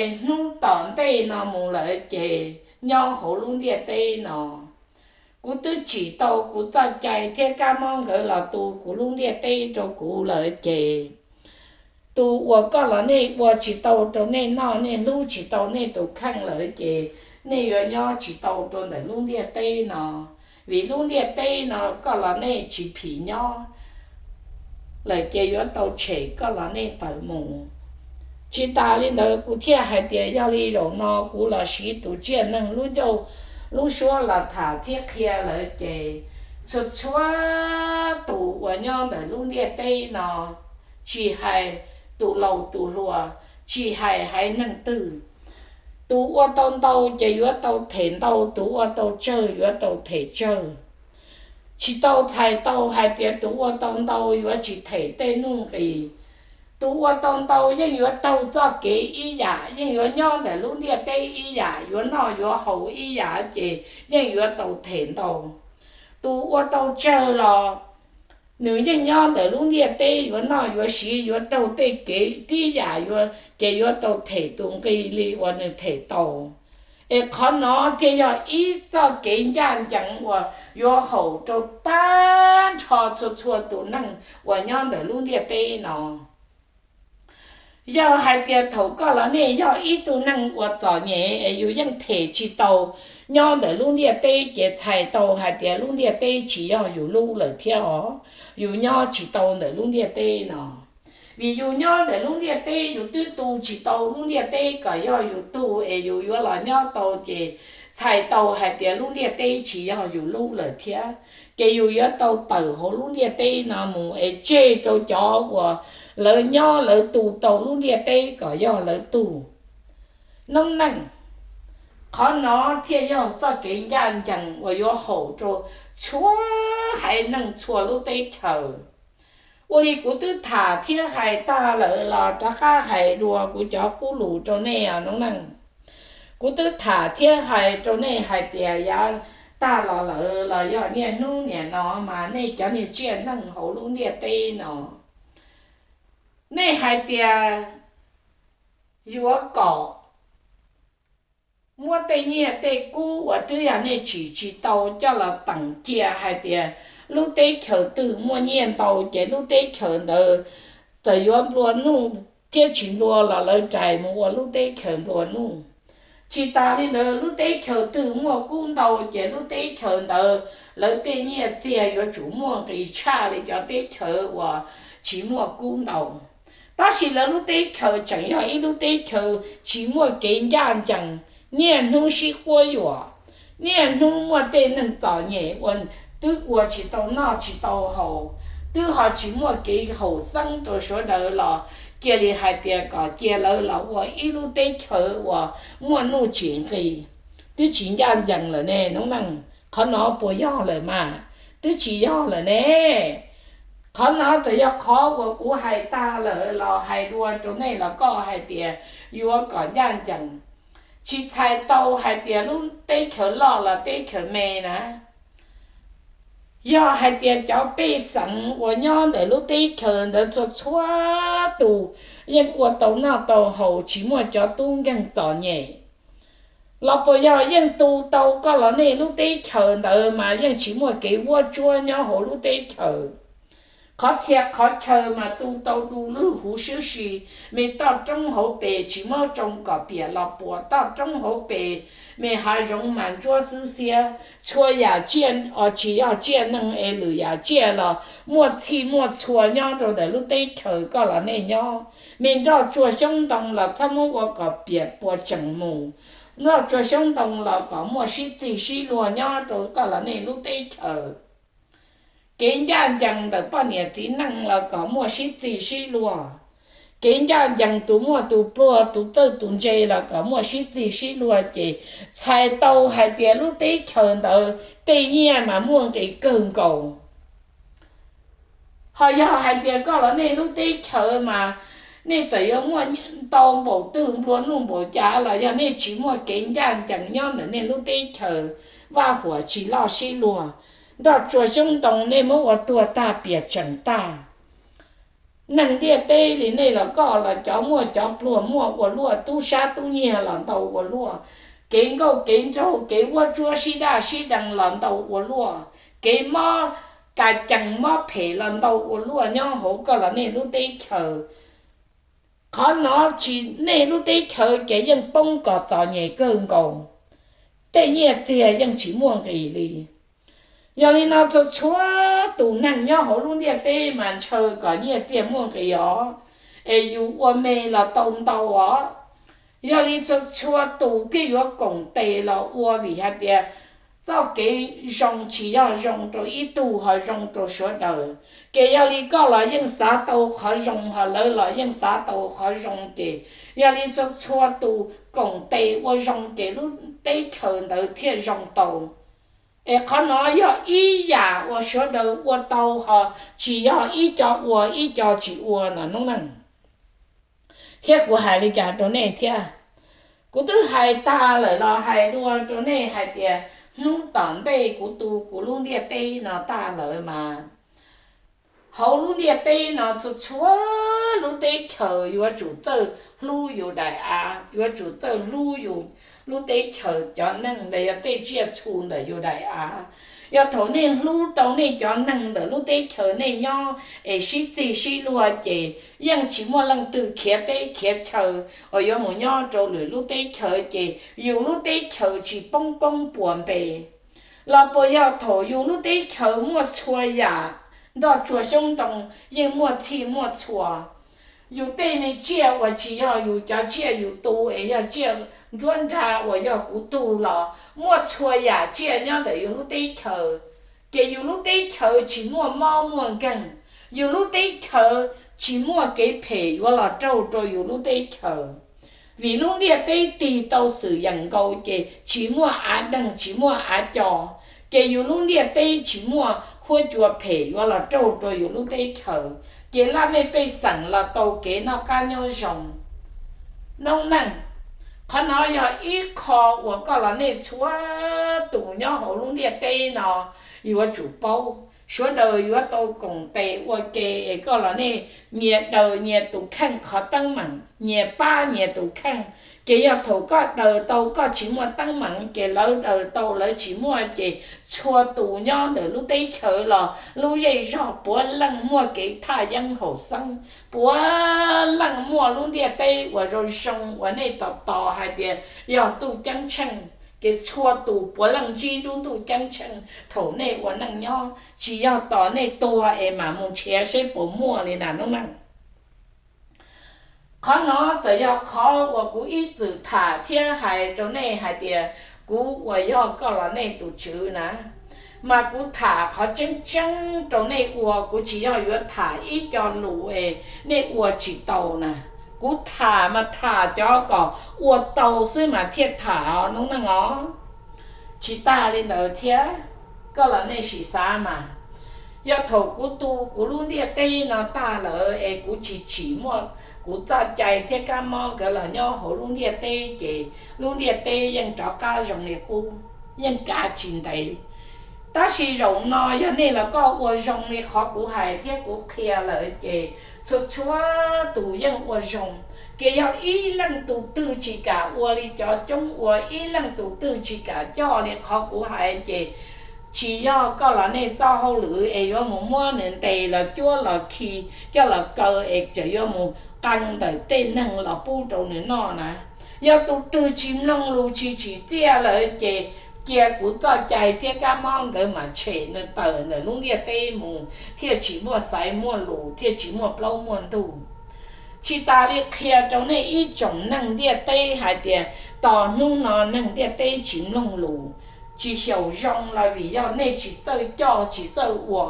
Es hnub tom ntej no mus lawm ces nyob hauv lub ntiaj teb no, kuv twb tsim tau kuv txoj cai thiab kab mob nkawd los tu kuv lub ntiaj teb rau kuv lawm ces tus uas koj los nej ua tsis tau rau nej noj, nej hlub tsis tau nej tus kheej lawm ces nej yuav nyob tsis tau rau ntawm lub ntiaj teb no, vim lub ntiaj teb no koj los nej tsis phim nyob lawm ces yuav tau tshem koj los nej tawm mus. Tsis tas li ntawd kuv thiaj hais tias yog li zaum no kuv los siv tus tsiaj neeg lub ncauj lub suab los tham thiab qhia lawm ces txhua txhua tus uas nyob ntawm lub ntiaj teb no, tsis hais tus laus tus hluas, tsis hais haiv neeg twg, tus ua tau ntau ces yuav tau them ntau, tus ua tau tsawg yuav tau them tsawg. Tsis tau txhais tau hais tias tus ua tau ntau yuav tsis them tej nuj nqis. Tus ua tau ntau yeej yuav taug txoj kev ib yam, yeej yuav nyob ntawm lub ntiaj teb ib yam, yuav noj yuav haus ib yam ces yeej yuav tau them ntau. Tus ua tau tsawg los nws yeej nyob ntawm lub ntiaj teb yuav noj yuav siv yuav taug tej kev tib yam, ces yuav tau them tus nqi li uas nws them tau. Es qhov no thiaj yog ib txoj kev ncaj ncees uas yuav haum rau tag nrho txhua txhua tus neeg uas nyob ntawm lub ntiaj teb no. Yog hais tias thaum koj los nej yog ib tug neeg uas txom nyem es yus yeej them tsis tau nyob ntawm lub ntiaj teb ces txhais tau hais tias lub ntiaj teb tsis yog yus lub lawm thiab os, yus nyob tsis tau ntawm lub ntiaj teb no. Vim yus nyob ntawm lub ntiaj teb yus twb tu tsis tau lub ntiaj teb kom yog yus tug es yus yuav los nyob tau ces txhais tau hais tias lub ntiaj teb tsis yog yus lub lawm thiab, ces yus yuav tau tawm hauv lub ntiaj teb no mus es tseg rau cov uas lawv nyob lawv tu tau lub ntiaj teb kom yog lawv tug. Noob neej, qhov no thiaj yog txoj kev ncaj ncees uas yuav haum rau txhua haiv neeg txhua lub teb chaws. Ua li kuv twb tham thiab hais tag lawm los rov qab hais dua kuv cov qub lus rau nej os noob neej. Kuv twb tham thiab hais rau nej hais tias yav tag los lawm los yog niaj hnub niam no mas nej cov niag tsiaj neeg hauv lub ntiaj teb no, nej hais tias yuav kom muab tej nyiaj tej kub uas twb yog nej tsim tsis tau coj los teem cia hais tias lub teb chaws twg muaj nyiaj ntau ces lub teb chaws ntawd txawm yuav nplua nuj thiab tsis nplua los lawv rais mus ua lub teb chaws nplua nuj. Tsis tas li ntawd, lub teb chaws twg muaj kub ntau ces lub teb chaws ntawd lawv tej nyiaj txiag yuav tsum muaj nqis tshaj li cov teb chaws uas tsis muaj kub ntau. Tab sis lawv lub teb chaws tseem yog ib lub teb chaws tsis muaj kev ncaj ncees, niaj hnub sib quab yuam, niaj hnub muaj tej neeg txom nyem uas twb ua tsis tau noj tsis tau haus, twb ho tsis muaj kev haum xeeb rau sawv daws los cia li hais tias kom cia lawv los ua ib lub teb chaws uas muaj nuj tsim nqis, twb tsis ncaj ncees lawm ne noob neej. Qhov no puas yog lawm mas? Twb tsis yog lawm ne. Qhov no txawm yog qhov uas kuv hais tag lawm los hais dua rau nej los koj hais tias yuav kom ncaj ncees. Tsis txhais tau hais tias lub teb chaws loj los teb chaws me na. Yog hais tias cov pej xeem uas nyob ntawm lub teb chaws ntawd txhua txhua tus yeej ua tau noj tau haus, tsis muaj cov tub nkeeg txom nyem, los puas yog yeej tu tau koj los nej lub teb chaws ntawd mas yeej tsis muaj kev vuab tsuab nyob hauv lub teb chaws? Qhov txhia qhov chaw mas tu tau du lug huv sib si, me toj roob hauv pes tsis muab tsoo kom piam los puas, toj roob hauv pes me hav zoov mas ntsuab xwb xiab. Txhua yam tsiaj os, tsis yog tsiaj neeg es lwm yam tsiaj los muaj txhij muaj txhua nyob rau ntawm lub teb chaws koj los nej nyob. Me nroj tsuag xyoob ntoo los txhob muab ua kom piam puas tseem mus. Nroj tsuag xyoob ntoo los kom muaj sib txig sib luag nyob rau koj los nej lub teb chaws. Kev ncaj ncees ntawm poj niam txiv neej los kom muaj sib txig sib luag. Kev ncaj ncees tus muaj tus pluag, tus txawj tus ntse los kom muaj sib txig sib luag ces txhais tau hais tias lub teb chaws ntawd tej nyiaj mas muaj nqis kawg nkaus. Ho yog hais tias koj los nej lub teb chaws mas nej txawm yuav muaj ntau npaum twg nplua nuj npaum cas los yog nej tsis muaj kev ncaj ncees nyob ntawm nej lub teb chaws, vaj huam tsis loj sib luag, nroj tsuag xyoob ntoo nej muab ua tuag tag piam tseem tag. Neeg ntiaj teb li nej los koj los cov muaj cov pluag muaj ua luaj, tub sab tub nyiag los ntau ua luaj, kev nkauj kev nraug kev vuab tsuab sib daj sib dee los ntau ua luaj, kev mob ka cees mob phem los ntau ua luaj nyob hauv koj los nej lub teb chaws. Qhov no tsis, nej lub teb chaws ces yeej poob kom txom nyem kawg nkaus, tej nyiaj txiag yeej tsis muaj nqis li. Yog li no txhua txhua tus neeg nyob hauv lub ntiaj teb mas ntshaw kom nyiaj txiag muaj nqis os, es yus ua me los tau ntau os. Yog li txhua txhua tus thiaj yuav koom tes los ua, vim hais tias txoj kev zoo tsis yog zoo rau ib tug, ho zoo rau sawv daws. Ces yog li koj los yeej xav tau qhov zoo, ho lawv los yeej xav tau qhov zoo, ces yog li txhua txhua tus koom tes ua zoo ces lub teb chaws ntawd thiaj zoo tau. Es qhov no yog ib yam uas sawv daws ua tau, ho tsis yog ib co ua ib co tsis ua no noob neej. Thiab kuv hais li cas rau nej thiab? Kuv twb hais tag lawm los hais dua rau nej hais tias hnub tom ntej kuv tu kuv lub ntiaj teb no tag lawm mas, hauv lub ntiaj teb no txhua txhua lub teb chaws yuav tsum txawj hlub yus daim av, yuav tsum txawj hlub yus lub teb chaws cov neeg, los yog tej tsiaj txhu ntawm yus daim av. Yog thaum nej hlub tau nej cov neeg ntawm lub teb chaws nej nyob es sib txig sib luag ces yeej tsis muaj leej twg khiav teb khiav chaw uas yuav mus nyob rau lwm lub teb chaws, ces yus lub teb chaws tsis poob koob puas npe. Los puas yog thaum yus lub teb chaws muaj txhua yam, nroj tsuag xyoob ntoo yeej muaj txhij muaj txhua, yus tej me tsiaj uas tsis yog yus cov tsiaj yus tu es yog tsiaj ntsuab nrag uas yog kuv tug los muaj txhua yam tsiaj nyob ntawm yus lub teb chaws, ces yus lub teb chaws tsis muaj mob muaj nkeeg, yus lub teb chaws tsis muaj kev phem yuav los raug rau yus lub teb chaws. Vim lub ntiaj teb tig tau xwm yeem nkaus ces tsis muaj av deeg tsis muaj av co, ces yus lub ntiaj teb tsis muaj huab cua phem yuav los raug rau yus lub teb chaws, ces laj mej pej xeem los tau kev noj qab nyob zoo. Noob neej, qhov no yog ib qho uas koj los nej txhua tus nyob hauv lub ntiaj teb no yuav tsum paub. sawv daws yuav tau koom tes ua ke es koj los nej nyias daws nyias tus kheej qhov teeb meem, nyias pab nyias tus kheej. Ces yog thaum koj daws tau koj tsis muaj teeb meem, ces lawv daws tau lawv tsis muaj, ces txhua tus nyob ntawm lub teb chaws los lub zej zog puav leej muaj kev thaj yeeb haum xeeb, puav leej muaj lub ntiaj teb uas zoo zoo uas nej tos tos hais tias yog ntuj ceeb tsheej, ces txhua tus puav leej ntsib lub ntuj ceeb tsheej thaum nej ua neej nyob, tsis yog tos nej tuag es mam mus nrhiav seb puas muaj li na noob neej. Qhov no txawm yog qhov uas kuv ib txwm tham thiab hais rau nej hais tias kuv uas yog koj los nej tus tswv na, mas kuv tham qhov tseeb tseeb rau nej ua, kuv tsis yog yuav tham ib co lus es nej ua tsis tau na. Kuv tham mas tham cov kom ua tau xwb mas thiaj tham os noob neej os. Tsis tag li ntawd thiab, koj los nej sim xav mas, yog thaum kuv tu kuv lub ntiaj teb no tag lawm es kuv tsis tsim muaj kuv txoj cai thiab kab mob nkawd los nyob hauv lub ntiaj teb ces lub ntiaj teb yeej rov qab zoo li qub, yeej kav tsis ntev. Tab sis zaum no yog nej los koj ua zoo li qhov kuv hais thiab kuv qhia lawm ces txhua txhua tus yeej ua zoo. Ces yog ib leej tus twg tsis kam ua li cov coob ua, ib leej tus twg tsis kam coj li qhov kuv hais ces tsis yog koj los nej txoj hauj lwm es yuav mus muab nws ntes los cuab los khi coj los kaw es tseem yuav mus qee ntawm tej neeg los pub rau nws noj na. Yog tus twg tsis mloog lus tsis tsim txiaj lawm ces cia kuv txoj cai thiab kab mob nkawd mam tshem nws tawm ntawm lub ntiaj teb mus thiaj tsis muaj xaiv muaj lus thiaj tsis muaj plaub muaj ntug. Tsis tas li qhia rau nej ib tsoom neeg ntiaj teb hais tias tos hnub no neeg ntiaj teb tsis mloog lus, tsis xyaum zoo los vim yog nej tsis txawj coj tsis txawj ua.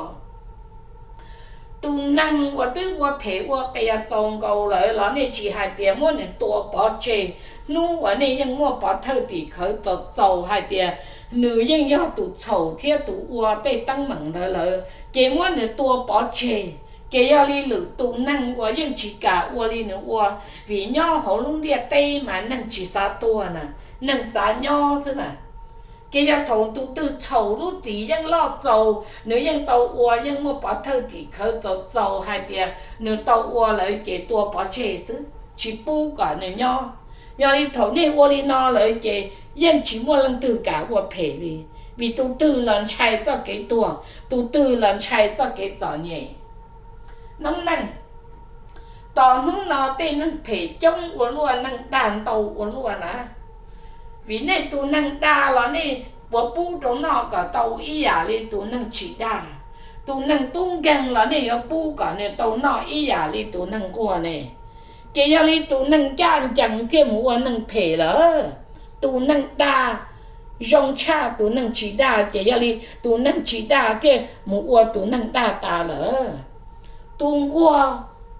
Tus neeg uas twb ua phem ua qias txaus nkaus lawm los nej tsis hais tias muab nws tua pov tseg, hnub uas nej yeej muaj pov thawj tim khawv txaus txaus hais tias nws yeej yog tus txhaum thiab tus ua tej teeb meem ntawd lawm ces muab nws tua pov tseg. Ces yog li lwm tus neeg uas yeej tsis kam ua li nws ua, vim nyob hauv lub ntiaj teb mas neeg tsis xav tuag na, neeg xav nyob xwb na. Ces yog thaum tus twg txhaum lub txim yeej loj txaus nws yeej tau ua yeej muaj pov thawj tim khawv txaus txaus hais tias nws tau ua lawm ces tua pov tseg xwb tsis pub kom nws nyob. Yog li thaum nej ua li no lawm ces yeej tsis muaj leej twg kam ua phem li, vim tus twg los ntshai txoj kev tuag, tus twg los ntshai txoj kev txom nyem. Noob neej, tos hnub no tej neeg phem coob ua luaj, neeg dag ntau ua luaj na. Vim nej tus neeg dag los nej puas pub rau noj kom tau ib yam li tus neeg tsis dag? Tus neeg tub nkeeg los nej yuav pub kom nws tau noj ib yam li tus neeg nquag ne? Ces yog li tus neeg ncaj ncees thiaj mus ua neeg phem lawm. Tus neeg dag zoo tshaj tus neeg tsis dag, ces yog li tus neeg tsis dag thiaj mus ua tus neeg dag tas lawm. Tus nquag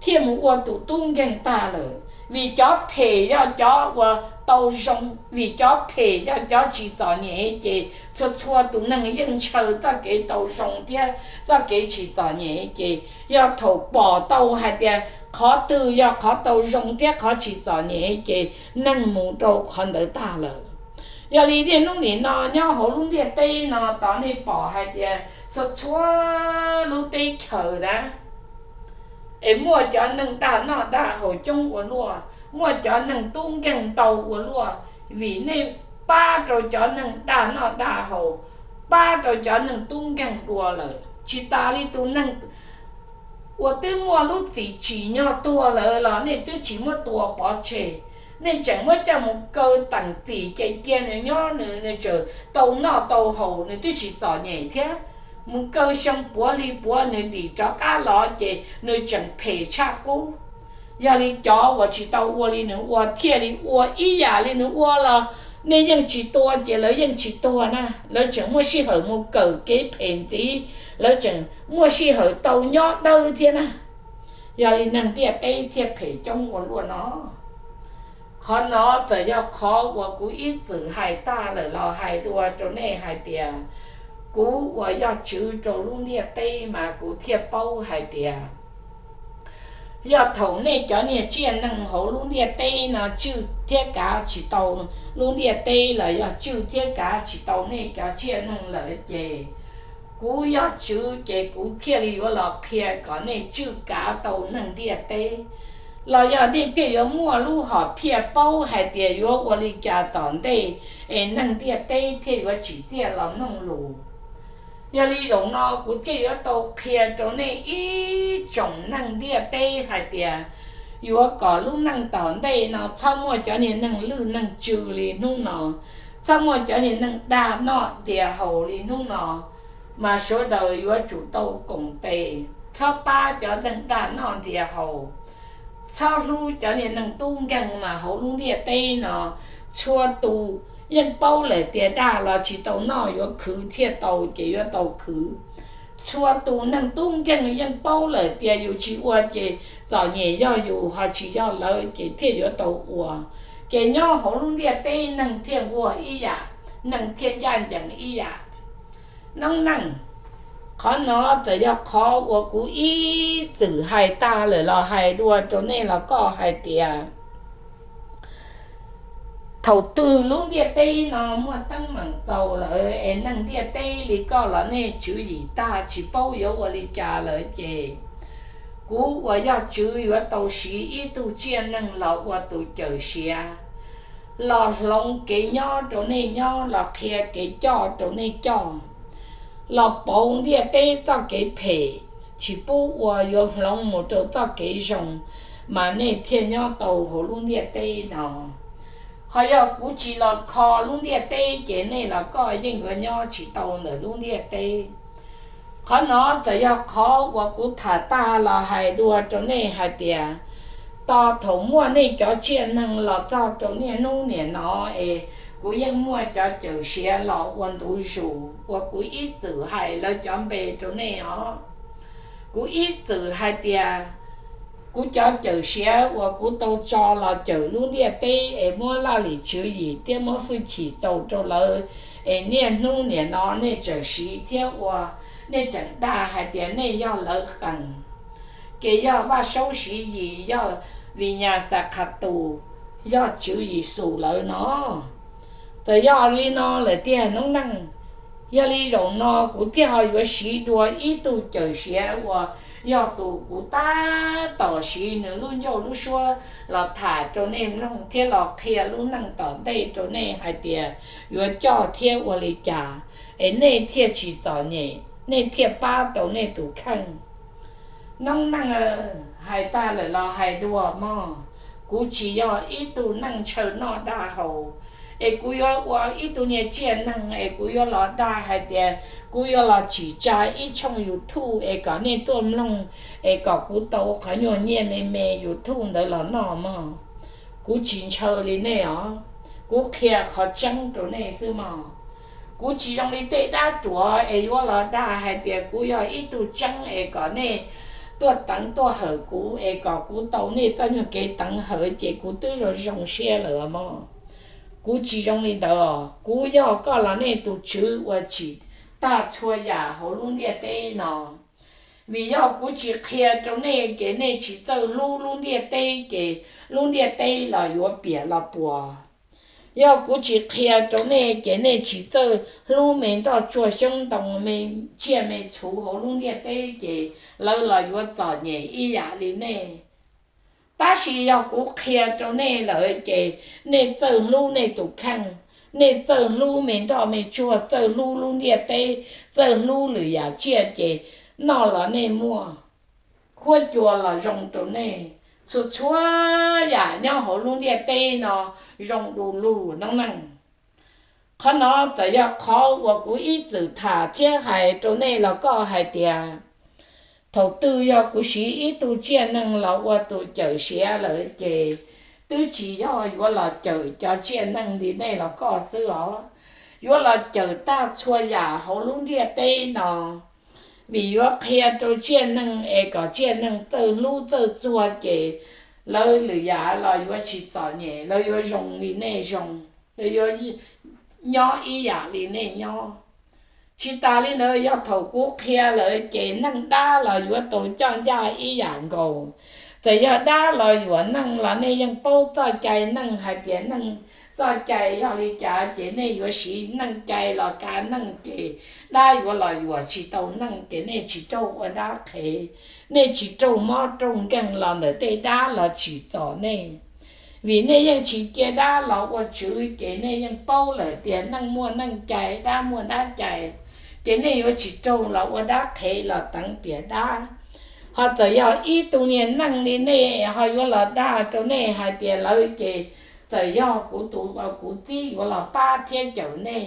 thiaj mus ua tus tub nkeeg tag lawm. Vim cov phem yog cov uas tau zoo, vim cov phem yog cov tsis txom nyem, ces txhua txhua tus neeg yeej ntshaw txoj kev tau zoo thiab txoj kev tsis txom nyem. Ces yog thaum pom tau hais tias qhov twg yog qhov tau zoo thiab qhov tsis txom nyem, ces neeg mus rau qhov ntawd tag lawm. Yog li niaj hnub nim no nyob hauv lub ntiaj teb no tos nej pom hais tias txhua txhua lub teb chaws na, es muaj cov neeg dag noj dag haus coob ua luaj, muaj cov neeg tub nkeeg ntau ua luaj, vim nej pab rau cov neeg dag noj dag haus, pab rau cov neeg tub nkeeg dua lawm. Tsis tas li tus neeg uas twb muaj lub txim tsim nyog tuag lawm los nej twb tsis muab tua pov tseg, nej tseem muab coj mus kaw teem txim ces cia nws nyob nws, nws tseem tau noj tau haus, nws twb tsis txom nyem thiab. Mus kaw xyoo puav hli puav nws dim rov qab los ces nws tseem phem tshaj qub. Yog li cov uas tsis tau ua li nws ua thiaj li ua ib yam li nws ua los nej yeej tsis tua ces lawv yeej tsis tuag na, lawv tseem muaj sij hawm mus kawm kev phem ntxiv, lawv tseem muaj sij hawm tau nyob dawb thiab na. Yog li neeg ntiaj teb thiaj phem coob ua luaj no. Qhov no txawm yog qhov uas kuv ib txwm hais tag lawm los hais dua rau nej hais tias, kuv uas yog tswv rau lub ntiaj teb mas kuv thiaj paub hais tias yog thaum nej cov niag tsiaj neeg hauv lub ntiaj teb no tswj thiab kav tsis tau lub ntiaj teb los yog tswj thiab kav tsis tau nej cov tsiaj neeg lawm ces Kuv yog tswv ces kuv thiaj li yuav los qhia kom nej tswj kav tau neeg ntiaj teb. Los yog nej thiaj yuav muaj lub hom phiaj paub hais tias yuav ua li cas tom ntej es neeg ntiaj teb thiaj yuav tsim txiaj los mloog lus. Yog li zaum no kuv thiaj yuav tau qhia rau nej ib tsoom neeg ntiaj teb hais tias yuav kom lub neej tom ntej no txhob muaj cov niag neeg lwj neeg tsw li hnub no, txhob muaj cov niag neeg dag noj ntias haus li hnub no, mas sawv daws yuav tsum tau koom tes txhob pab cov neeg dag noj ntias haus, txhob hlub cov niag neeg tub nkeeg mas hauv lub ntiaj teb no txhua tus yeej paub lawm tias dag los tsis tau noj, yuav khwv thiaj tau ces yuav tau khwv. Txhua tus neeg tub nkeeg yeej paub lawm tias yus tsis ua ces txom nyem yog yus ho tsis yog lawv ces thiaj yuav tau ua. Ces nyob hauv lub ntiaj teb neeg thiaj nquag ib yam, neeg thiaj ncaj ncees ib yam. Noob neej, qhov no txawm yog qhov uas kuv ib txwm hais tag lawm los hais dua rau nej los koj hais tias thaum twg lub ntiaj teb no muaj teeb meem txaus lawm es neeg ntiaj teb li koj los nej tswv yim tag tsis paub yuav ua li cas lawm ces kuv uas yog tswv yuav tau siv ib tug tsiaj neeg los ua tus cawm siav, los hloov kev nyob rau nej nyob, los qhia kev coj rau nej coj, los pauv ntiaj teb txoj kev phem tsis pub ua, yuav hloov mus rau txoj kev zoo, mas nej thiaj nyob tau hauv lub ntiaj teb no. Ho yog kuv tsis los kho lub ntiaj teb ces nej los koj yeej yuav nyob tsis tau ntawm lub ntiaj teb. Qhov no txawm yog qhov uas kuv tham tag los hais dua rau nej hais tias, tos thaum muaj nej cov tsiaj neeg los txog rau niaj hnub niam no es kuv yeej muaj cov cawm siav los ua ntu zus uas kuv ib txwm hais lawv cov npe rau nej os. Kuv ib txwm hais tias kuv cov cawm siav uas kuv tau tso los cawm lub ntiaj teb es muab laj lim tswv yim thiab muab hwj chim tau rau lawv, es niaj hnub niam no nej tseem siv thiab ua, nej tseem dag hais tias nej yog lawv qees, ces yog Vaj Saub Siv Yis, yog Vim Nyas Xas Khas Tus, yog Tswv Yexus lawv no. Txawm yog li no lawm tiag noob neej, yog li zaum no kuv thiaj ho yuav siv dua ib tug cawm siav uas yog tus kuv tab tom siv nws lub ncauj lub suab los tham rau nej mloog thiab los qhia lub neej tom ntej rau nej hais tias yuav coj thiab ua li cas es nej thiaj tsis txom nyem, nej thiaj pab tau nej tus kheej. Noob neej, hais tag lawm los hais dua mog, kuv tsis yog ib tug neej ntshaw noj dag haus es kuv yuav ua ib tug niag tsiaj neeg es kuv yuav los dag hais tias kuv yuav los tsim tsa ib tshooj YouTube es kom nej tuaj mloog es kom kuv tau qhov nyuag nyiaj me me YouTube ntawd los noj mog. Kuv tsis ntshaw li nej os, kuv qhia qhov tseeb rau nej xwb mog. Kuv tsis zoo li tej dab ruam es yuav los dag hais tias kuv yog ib tug tseeb es kom nej tuaj teev tuaj hawm kuv es kom kuv tau nej txoj nyuag kev teev hawm ces kuv twb zoo zoo siab lawm mog. Kuv tsis zoo li ntawd, kuv yog koj los nej tus tswv uas tsim tag txhua yam hauv lub ntiaj teb no. Vim yog kuv tsis qhia rau nej ces nej tsis txawj hlub lub ntiaj teb ces lub ntiaj teb los yuav piam los puas. Yog kuv tsis qhia rau nej ces nej tsis txawj hlub me nroj tsuag xyoob ntoo, me tsiaj me txhu hauv lub ntiaj teb ces lawv los yuav txom nyem ib yam li nej. Tab sis yog kuv qhia rau nej lawm ces nej txawj hlub nej tus kheej, nej txawj hlub me nroj me tsuag, txawj hlub lub ntiaj teb, txawj hlub lwm yam tsiaj ces noj los nej muaj, huab cua los zoo rau nej, txhua txhua yam nyob hauv lub ntiaj teb no zoo du lug noob neej. Qhov no txawm yog qhov uas kuv ib txwm tham thiab hais rau nej los koj hais tias, thaum twg yog kuv siv ib tug tsiaj neeg los ua tus cawm siav lawm ces twb tsis yog yuav los cawm cov tsiaj neeg li nej los koj xwb os, yuav los cawm tag txhua yam hauv lub ntiaj teb no. Vim yuav qhia rau tsiaj neeg es kom tsiaj neeg txawj hlub txawj txuag ces lawv lwm yam los yuav tsis txom nyem, lawv yuav zoo li nej zoo, lawv yuav nyob ib yam li nej nyob. Tsis tas li ntawd, yog thaum kuv qhia lawm ces neeg dab los yuav tau coj ncaj ib yam nkaus. Txawm yog dab los yuam neeg los nej yeej paub txoj cai neeg hais tias neeg txoj cai yog li cas ces nej yuav siv neej cai los kav neej ces dab yuav los yuam tsis tau neej ces nej tsis raug ua dab qhev, nej tsis raug mob raug nkeeg los ntawm tej dab los tsim txom nej. Vim nej yeej tsis cia dab los ua tswv ces nej yeej paub lawm tias neej muaj neej cai, dab muaj dab cai, ces nej yuav tsis raug los ua dab qhev los teev tiam dab. Ho txawm yog ib tug niag neej li nej ho yuav los dag rau nej hais tias lawv ces txawm yog kuv tus kuv txib yuav los pab thiab cawm nej,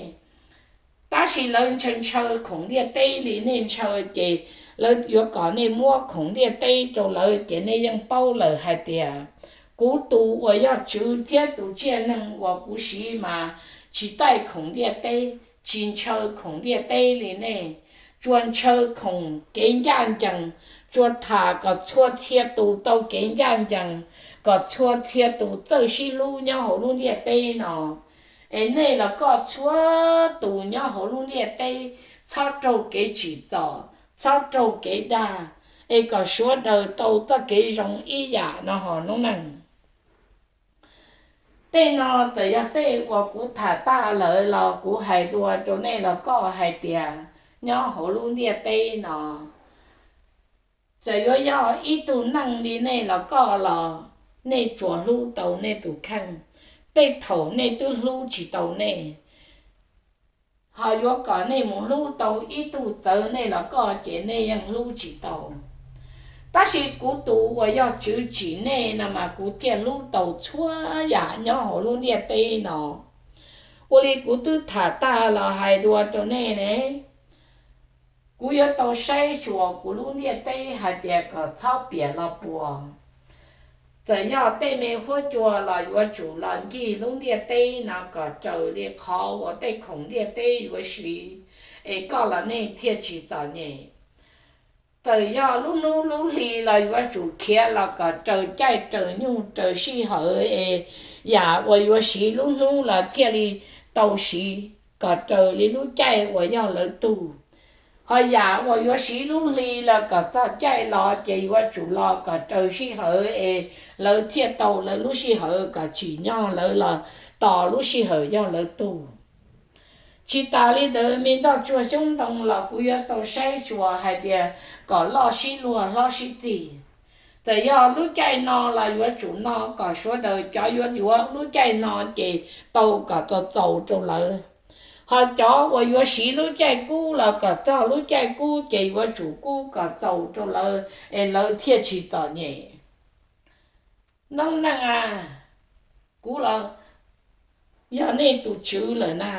tab sis lawv ntshaw ntshaw khoom ntiaj teb li nej ntshaw ces lawv yuav kom nej muab khoom ntiaj teb rau lawv ces nej yeej paub lawm hais tias kuv tus uas yog tswv thiab tus tsiaj neeg uas kuv siv mas tsis taij khoom ntiaj teb, tsis ntshaw khoom ntiaj teb li nej, tsuas ntshaw khoom kev ncaj ncees, tsuas tham kom txhua txhia tus tau kev ncaj ncees, kom txhua txhia tus txawj sib hlub nyob hauv lub ntiaj teb no. Es nej los koj txhua tus nyob hauv lub ntiaj teb txhob raug kev tsim txom, txhob raug kev dag, es kom sawv daws tau txoj kev zoo ib yam no ho noob neej. Tej no txawm yog tej uas kuv tham tag lawm los kuv hais dua rau nej los koj hais tias nyob hauv lub ntiaj teb no txawm yuav yog ib tug neeg li nej los koj los nej tsuas hlub tau nej tus kheej tej thaum nej twb hlub tsis tau nej. Ho yuav kom nej mus hlub tau ib tug txawv nej los koj ces nej yeej hlub tsis tau. Tab sis kuv tus uas yog tswv tsim nej no mas kuv thiaj hlub tau txhua yam nyob hauv lub ntiaj teb no. Ua li kuv twb tham tag los hais dua rau nej ne, kuv yuav tau saib xyuas kuv lub ntiaj teb hais tias kom txhob piam los puas. Txawm yog tej me huab cua los yuav tsum los ncig lub ntiaj teb no kom raws li qhov uas tej khoom ntiaj teb yuav siv, es koj los nej thiaj tsis txom nyem. Txawm yog lub hnub lub hli los yuav tsum khiav los kom raws caij raws nyoog raws sij hawm es yam uas yuav siv lub hnub los thiaj li tau siv kom raws li lub caij uas yog lawv tug. Ho yam uas yuav siv lub hli los kom txog caij los ces yuav tsum los kom raws sij hawm es lawv thiaj tau lawv lub sij hawm kom tsim nyog lawv los tos lub sij hawm yog lawv tug. Tsis tas li ntawd me nroj tsuag xyoob ntoo los kuv yuav tau saib xyuas hais tias kom loj sib luag hlob sib txig. Txawm yog lub caij no los yuav tsum no kom sawv daws cov yuav yuav lub caij no ces tau kom txaus txaus rau lawv. Ho cov uas yuav siv lub caij kub los kom txog lub caij kub ces yuav tsum kub kom txaus rau lawv es lawv thiaj tsis txom nyem. Noob neej a, kuv los yog nej tus tswv lawm na,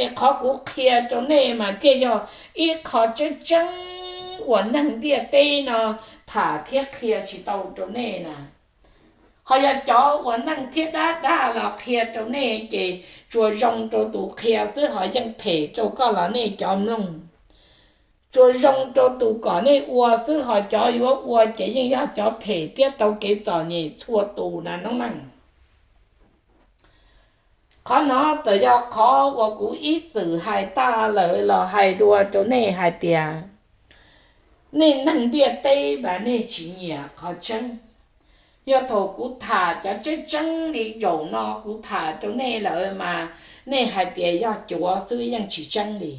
es qhov kuv qhia rau nej mas thiaj yog ib qho tseeb tseeb uas neeg ntiaj teb no tham thiab qhia tsis tau rau nej na. Ho yog cov uas neeg thiab dab dag los qhia rau nej ces tsuas zoo rau tus qhia xwb ho yeej phem rau koj los nej cov mloog. Tsuas zoo rau tus kom nej ua xwb ho cov yuav ua ces yeej yog cov phem thiab tau kev txom nyem txhua tus na noob neej. Qhov no txawm yog qhov uas kuv ib txwm hais tag lawm los hais dua rau nej hais tias nej neeg ntiaj teb mas nej tsis nyiam qhov tseeb. Yog thaum kuv tham cov tseeb tseeb li zaum no kuv tham rau nej lawm mas nej hais tias yog cuav xwb yeej tsis tseeb li.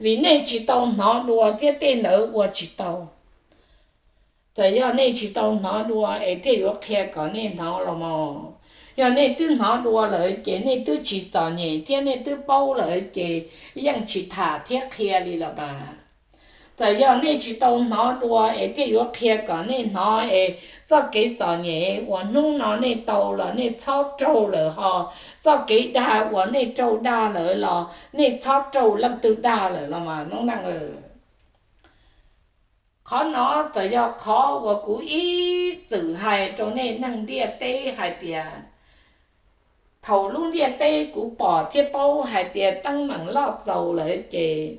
Vim nej tsis tau hnov dua thiab tej ntawd ua tsis tau. Txawm yog nej tsis tau hnov dua es thiaj yuav qhia kom nej hnov los mas, yog nej twb hnov dua lawm ces nej twb tsis txom nyem thiab nej twb paub lawm ces yeej tsis tham thiab qhia li los mas. Txawm yog nej tsis tau hnov dua es thiaj yuav qhia kom nej hnov es txoj kev txom nyem uas hnub no nej tau los nej txhob raug lawm ho txoj kev dag uas nej raug dag lawm los nej txhob raug leej twg dag lawm los mas noob neej. Qhov no txawm yog qhov uas kuv ib txwm hais rau nej neeg ntiaj teb hais tias thaum lub ntiaj teb kuv pom thiab paub hais tias teeb meem loj txaus lawm ces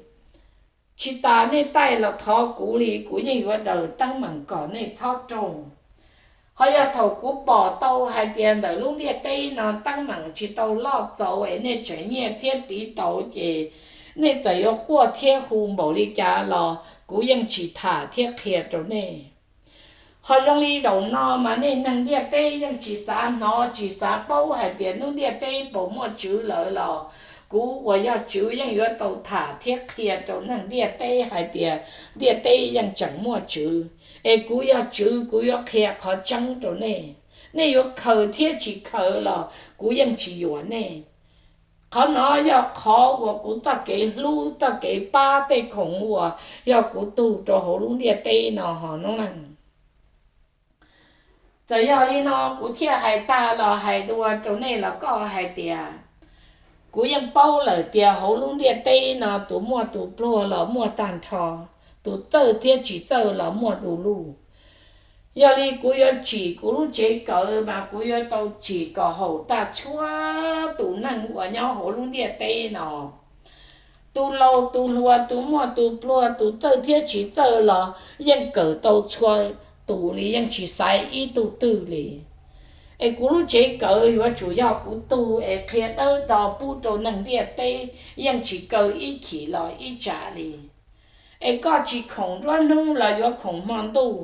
tsis tas nej taij los thov kuv li kuv yeej yuav daws teeb meem kom nej txhob raug. Ho yog thaum kuv pom tau hais tias ntawm lub ntiaj teb no teeb meem tsis tau loj txaus es nej tseem nyiaj thiab tiv tau ces nej txawm yuav quaj thiab hu npaum li cas los kuv yeej tsis tham thiab qhia rau nej. Ho zoo li zaum no mas nej neeg ntiaj teb yeej tsis xav hnov tsis xav paub hais tias lub ntiaj teb puas muaj tswv lawm los kuv uas yog tswv yeej yuav tau tham thiab qhia rau neeg ntiaj teb hais tias ntiaj teb yeej tseem muaj tswv. Es kuv yog tswv kuv yuav qhia qhov tseeb rau nej. Nej yuav khaws thiab tsis khaws los kuv yeej tsis yuam nej. Qhov no yog qhov uas kuv txoj kev hlub txoj kev pab tej khoom uas yog kuv tug rau hauv lub ntiaj teb no ho noob neej. Txawm yog li no kuv thiaj hais tag los hais dua rau nej los koj hais tias, kuv yeej paub lawm tias hauv lub ntiaj teb no tus muaj tus pluag los muaj tag nrho, tus txawj thiab tsis txawj los muaj du lug. Yog li kuv yuav tsim kuv lub tsev kawm mas kuv yuav tau tsim kom haum tag txhua tus neeg uas nyob hauv lub ntiaj teb no. Tus laus tus hluas tus muaj tus pluag tus txawj thiab tsis txawj los yeej kawm tau txhua tus li yeej tsis xaiv ib tug twg li. Es kuv lub tsev kawm yuav tsum yog kuv tug es qhia dawb do pub rau neeg ntiaj teb yeej tsis kaw ib chim los ib tsam li. Es koj tsis khoom nruab hnub los yuav khoom hmo ntuj,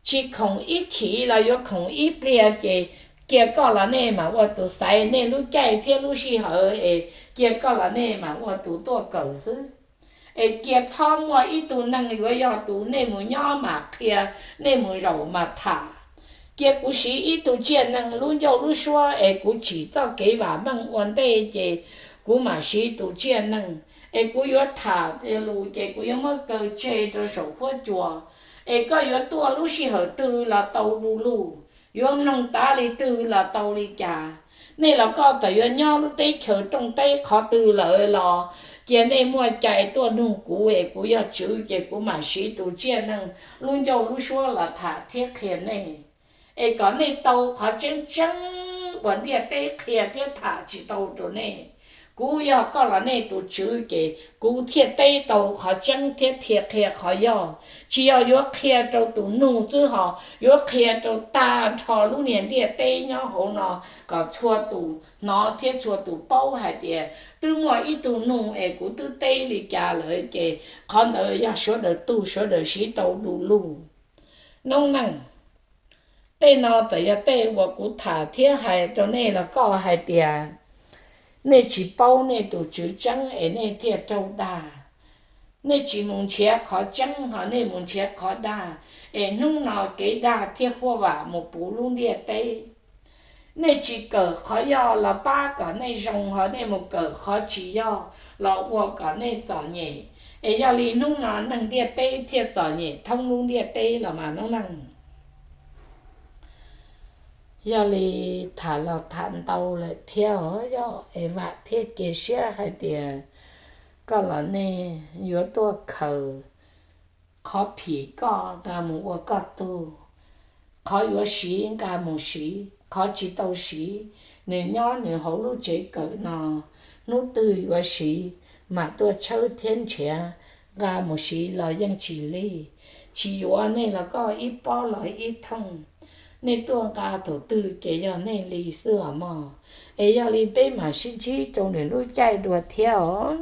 tsis khoom ib chim los yuav khoom ib pliag ces cia koj los nej mam ua tus xaiv nej lub caij thiab lub sij hawm es cia koj los nej mam ua tus tuaj kawm xwb. Es cia txhob muaj ib tug neeg yuav yog tus nej mus nyob mam qhia, nej mus zaum mas tham. Cia kuv siv ib tug tsiaj neeg lub ncauj lub suab es kuv tsim txoj kev vam meej ua ntej ces kuv mam siv tus tsiaj neeg. Es kuv yuav tham lus ces kuv yuav muab kaw tseg rau saum huab cua. Es koj yuav tuaj lub sij hawm twg los tau du lug, yuav mloog tav li twg los tau li cas. Nej los koj txawm yuav nyob lub teb chaws rooj teb qhov twg lawm los cia nej muaj cai tuaj nug kuv es kuv yog tswv ces kuv mam siv tus tsiaj neeg lub ncauj lub suab los tham thiab qhia nej. Es kom nej tau qhov tseeb tseeb uas ntiaj teb qhia thiab tham tsis tau rau nej. Kuv yog koj los nej tus tswv ces kuv thiaj teb tau qhov tseeb thiab thiaj qhia qhov yog. Tsis yog yuav qhia rau tus nug xwb ho yuav qhia rau tag nrho lub niag ntiaj teb nyob hauv no kom txhua tus hnov thiab txhua tus paub hais tias twb muaj ib tug nug es kuv twb teb li cas lawm ces qhov ntawd yog sawv daws tug sawv daws siv tau du lug. Noob neej, tej no txawm yog tej uas kuv tham thiab hais rau nej los koj hais tias nej tsis paub nej tus tswv tseeb es nej thiaj raug dag. Nej tsis mus nrhiav qhov tseeb ho nej mus nrhiav qhov dag, es hnub no kev dag thiaj huaj vam mus puv lub ntiaj teb. Nej tsis kawm qhov yog los pab kom nej zoo ho nej mus kawm qhov tsis yog los ua kom nej txom nyem. Es yog li hnub no neeg ntiaj teb thiaj txom nyem thoob lub ntiaj teb los mas noob neej. Yog li tham los tham ntau lawm thiab os, yog es vam thiab cia siab hais tias koj los nej yuav tuaj khaws qhov phim koj nqa mus ua koj tug, qhov yuav siv nqa mus siv, qhov tsis tau siv nws nyob nws hauv lub tsev kawm no, hnub twg yuav siv mam tuaj tshawb thiab nrhiav nqa mus siv los yeej tsis lig. Tsis yuav nej los koj ib pob los ib thooj, nej tuaj nqa thaum twg ces yog nej li xwb os mog. Es yog li peb mam sib ntsib rau nws lub caij dua thiab os.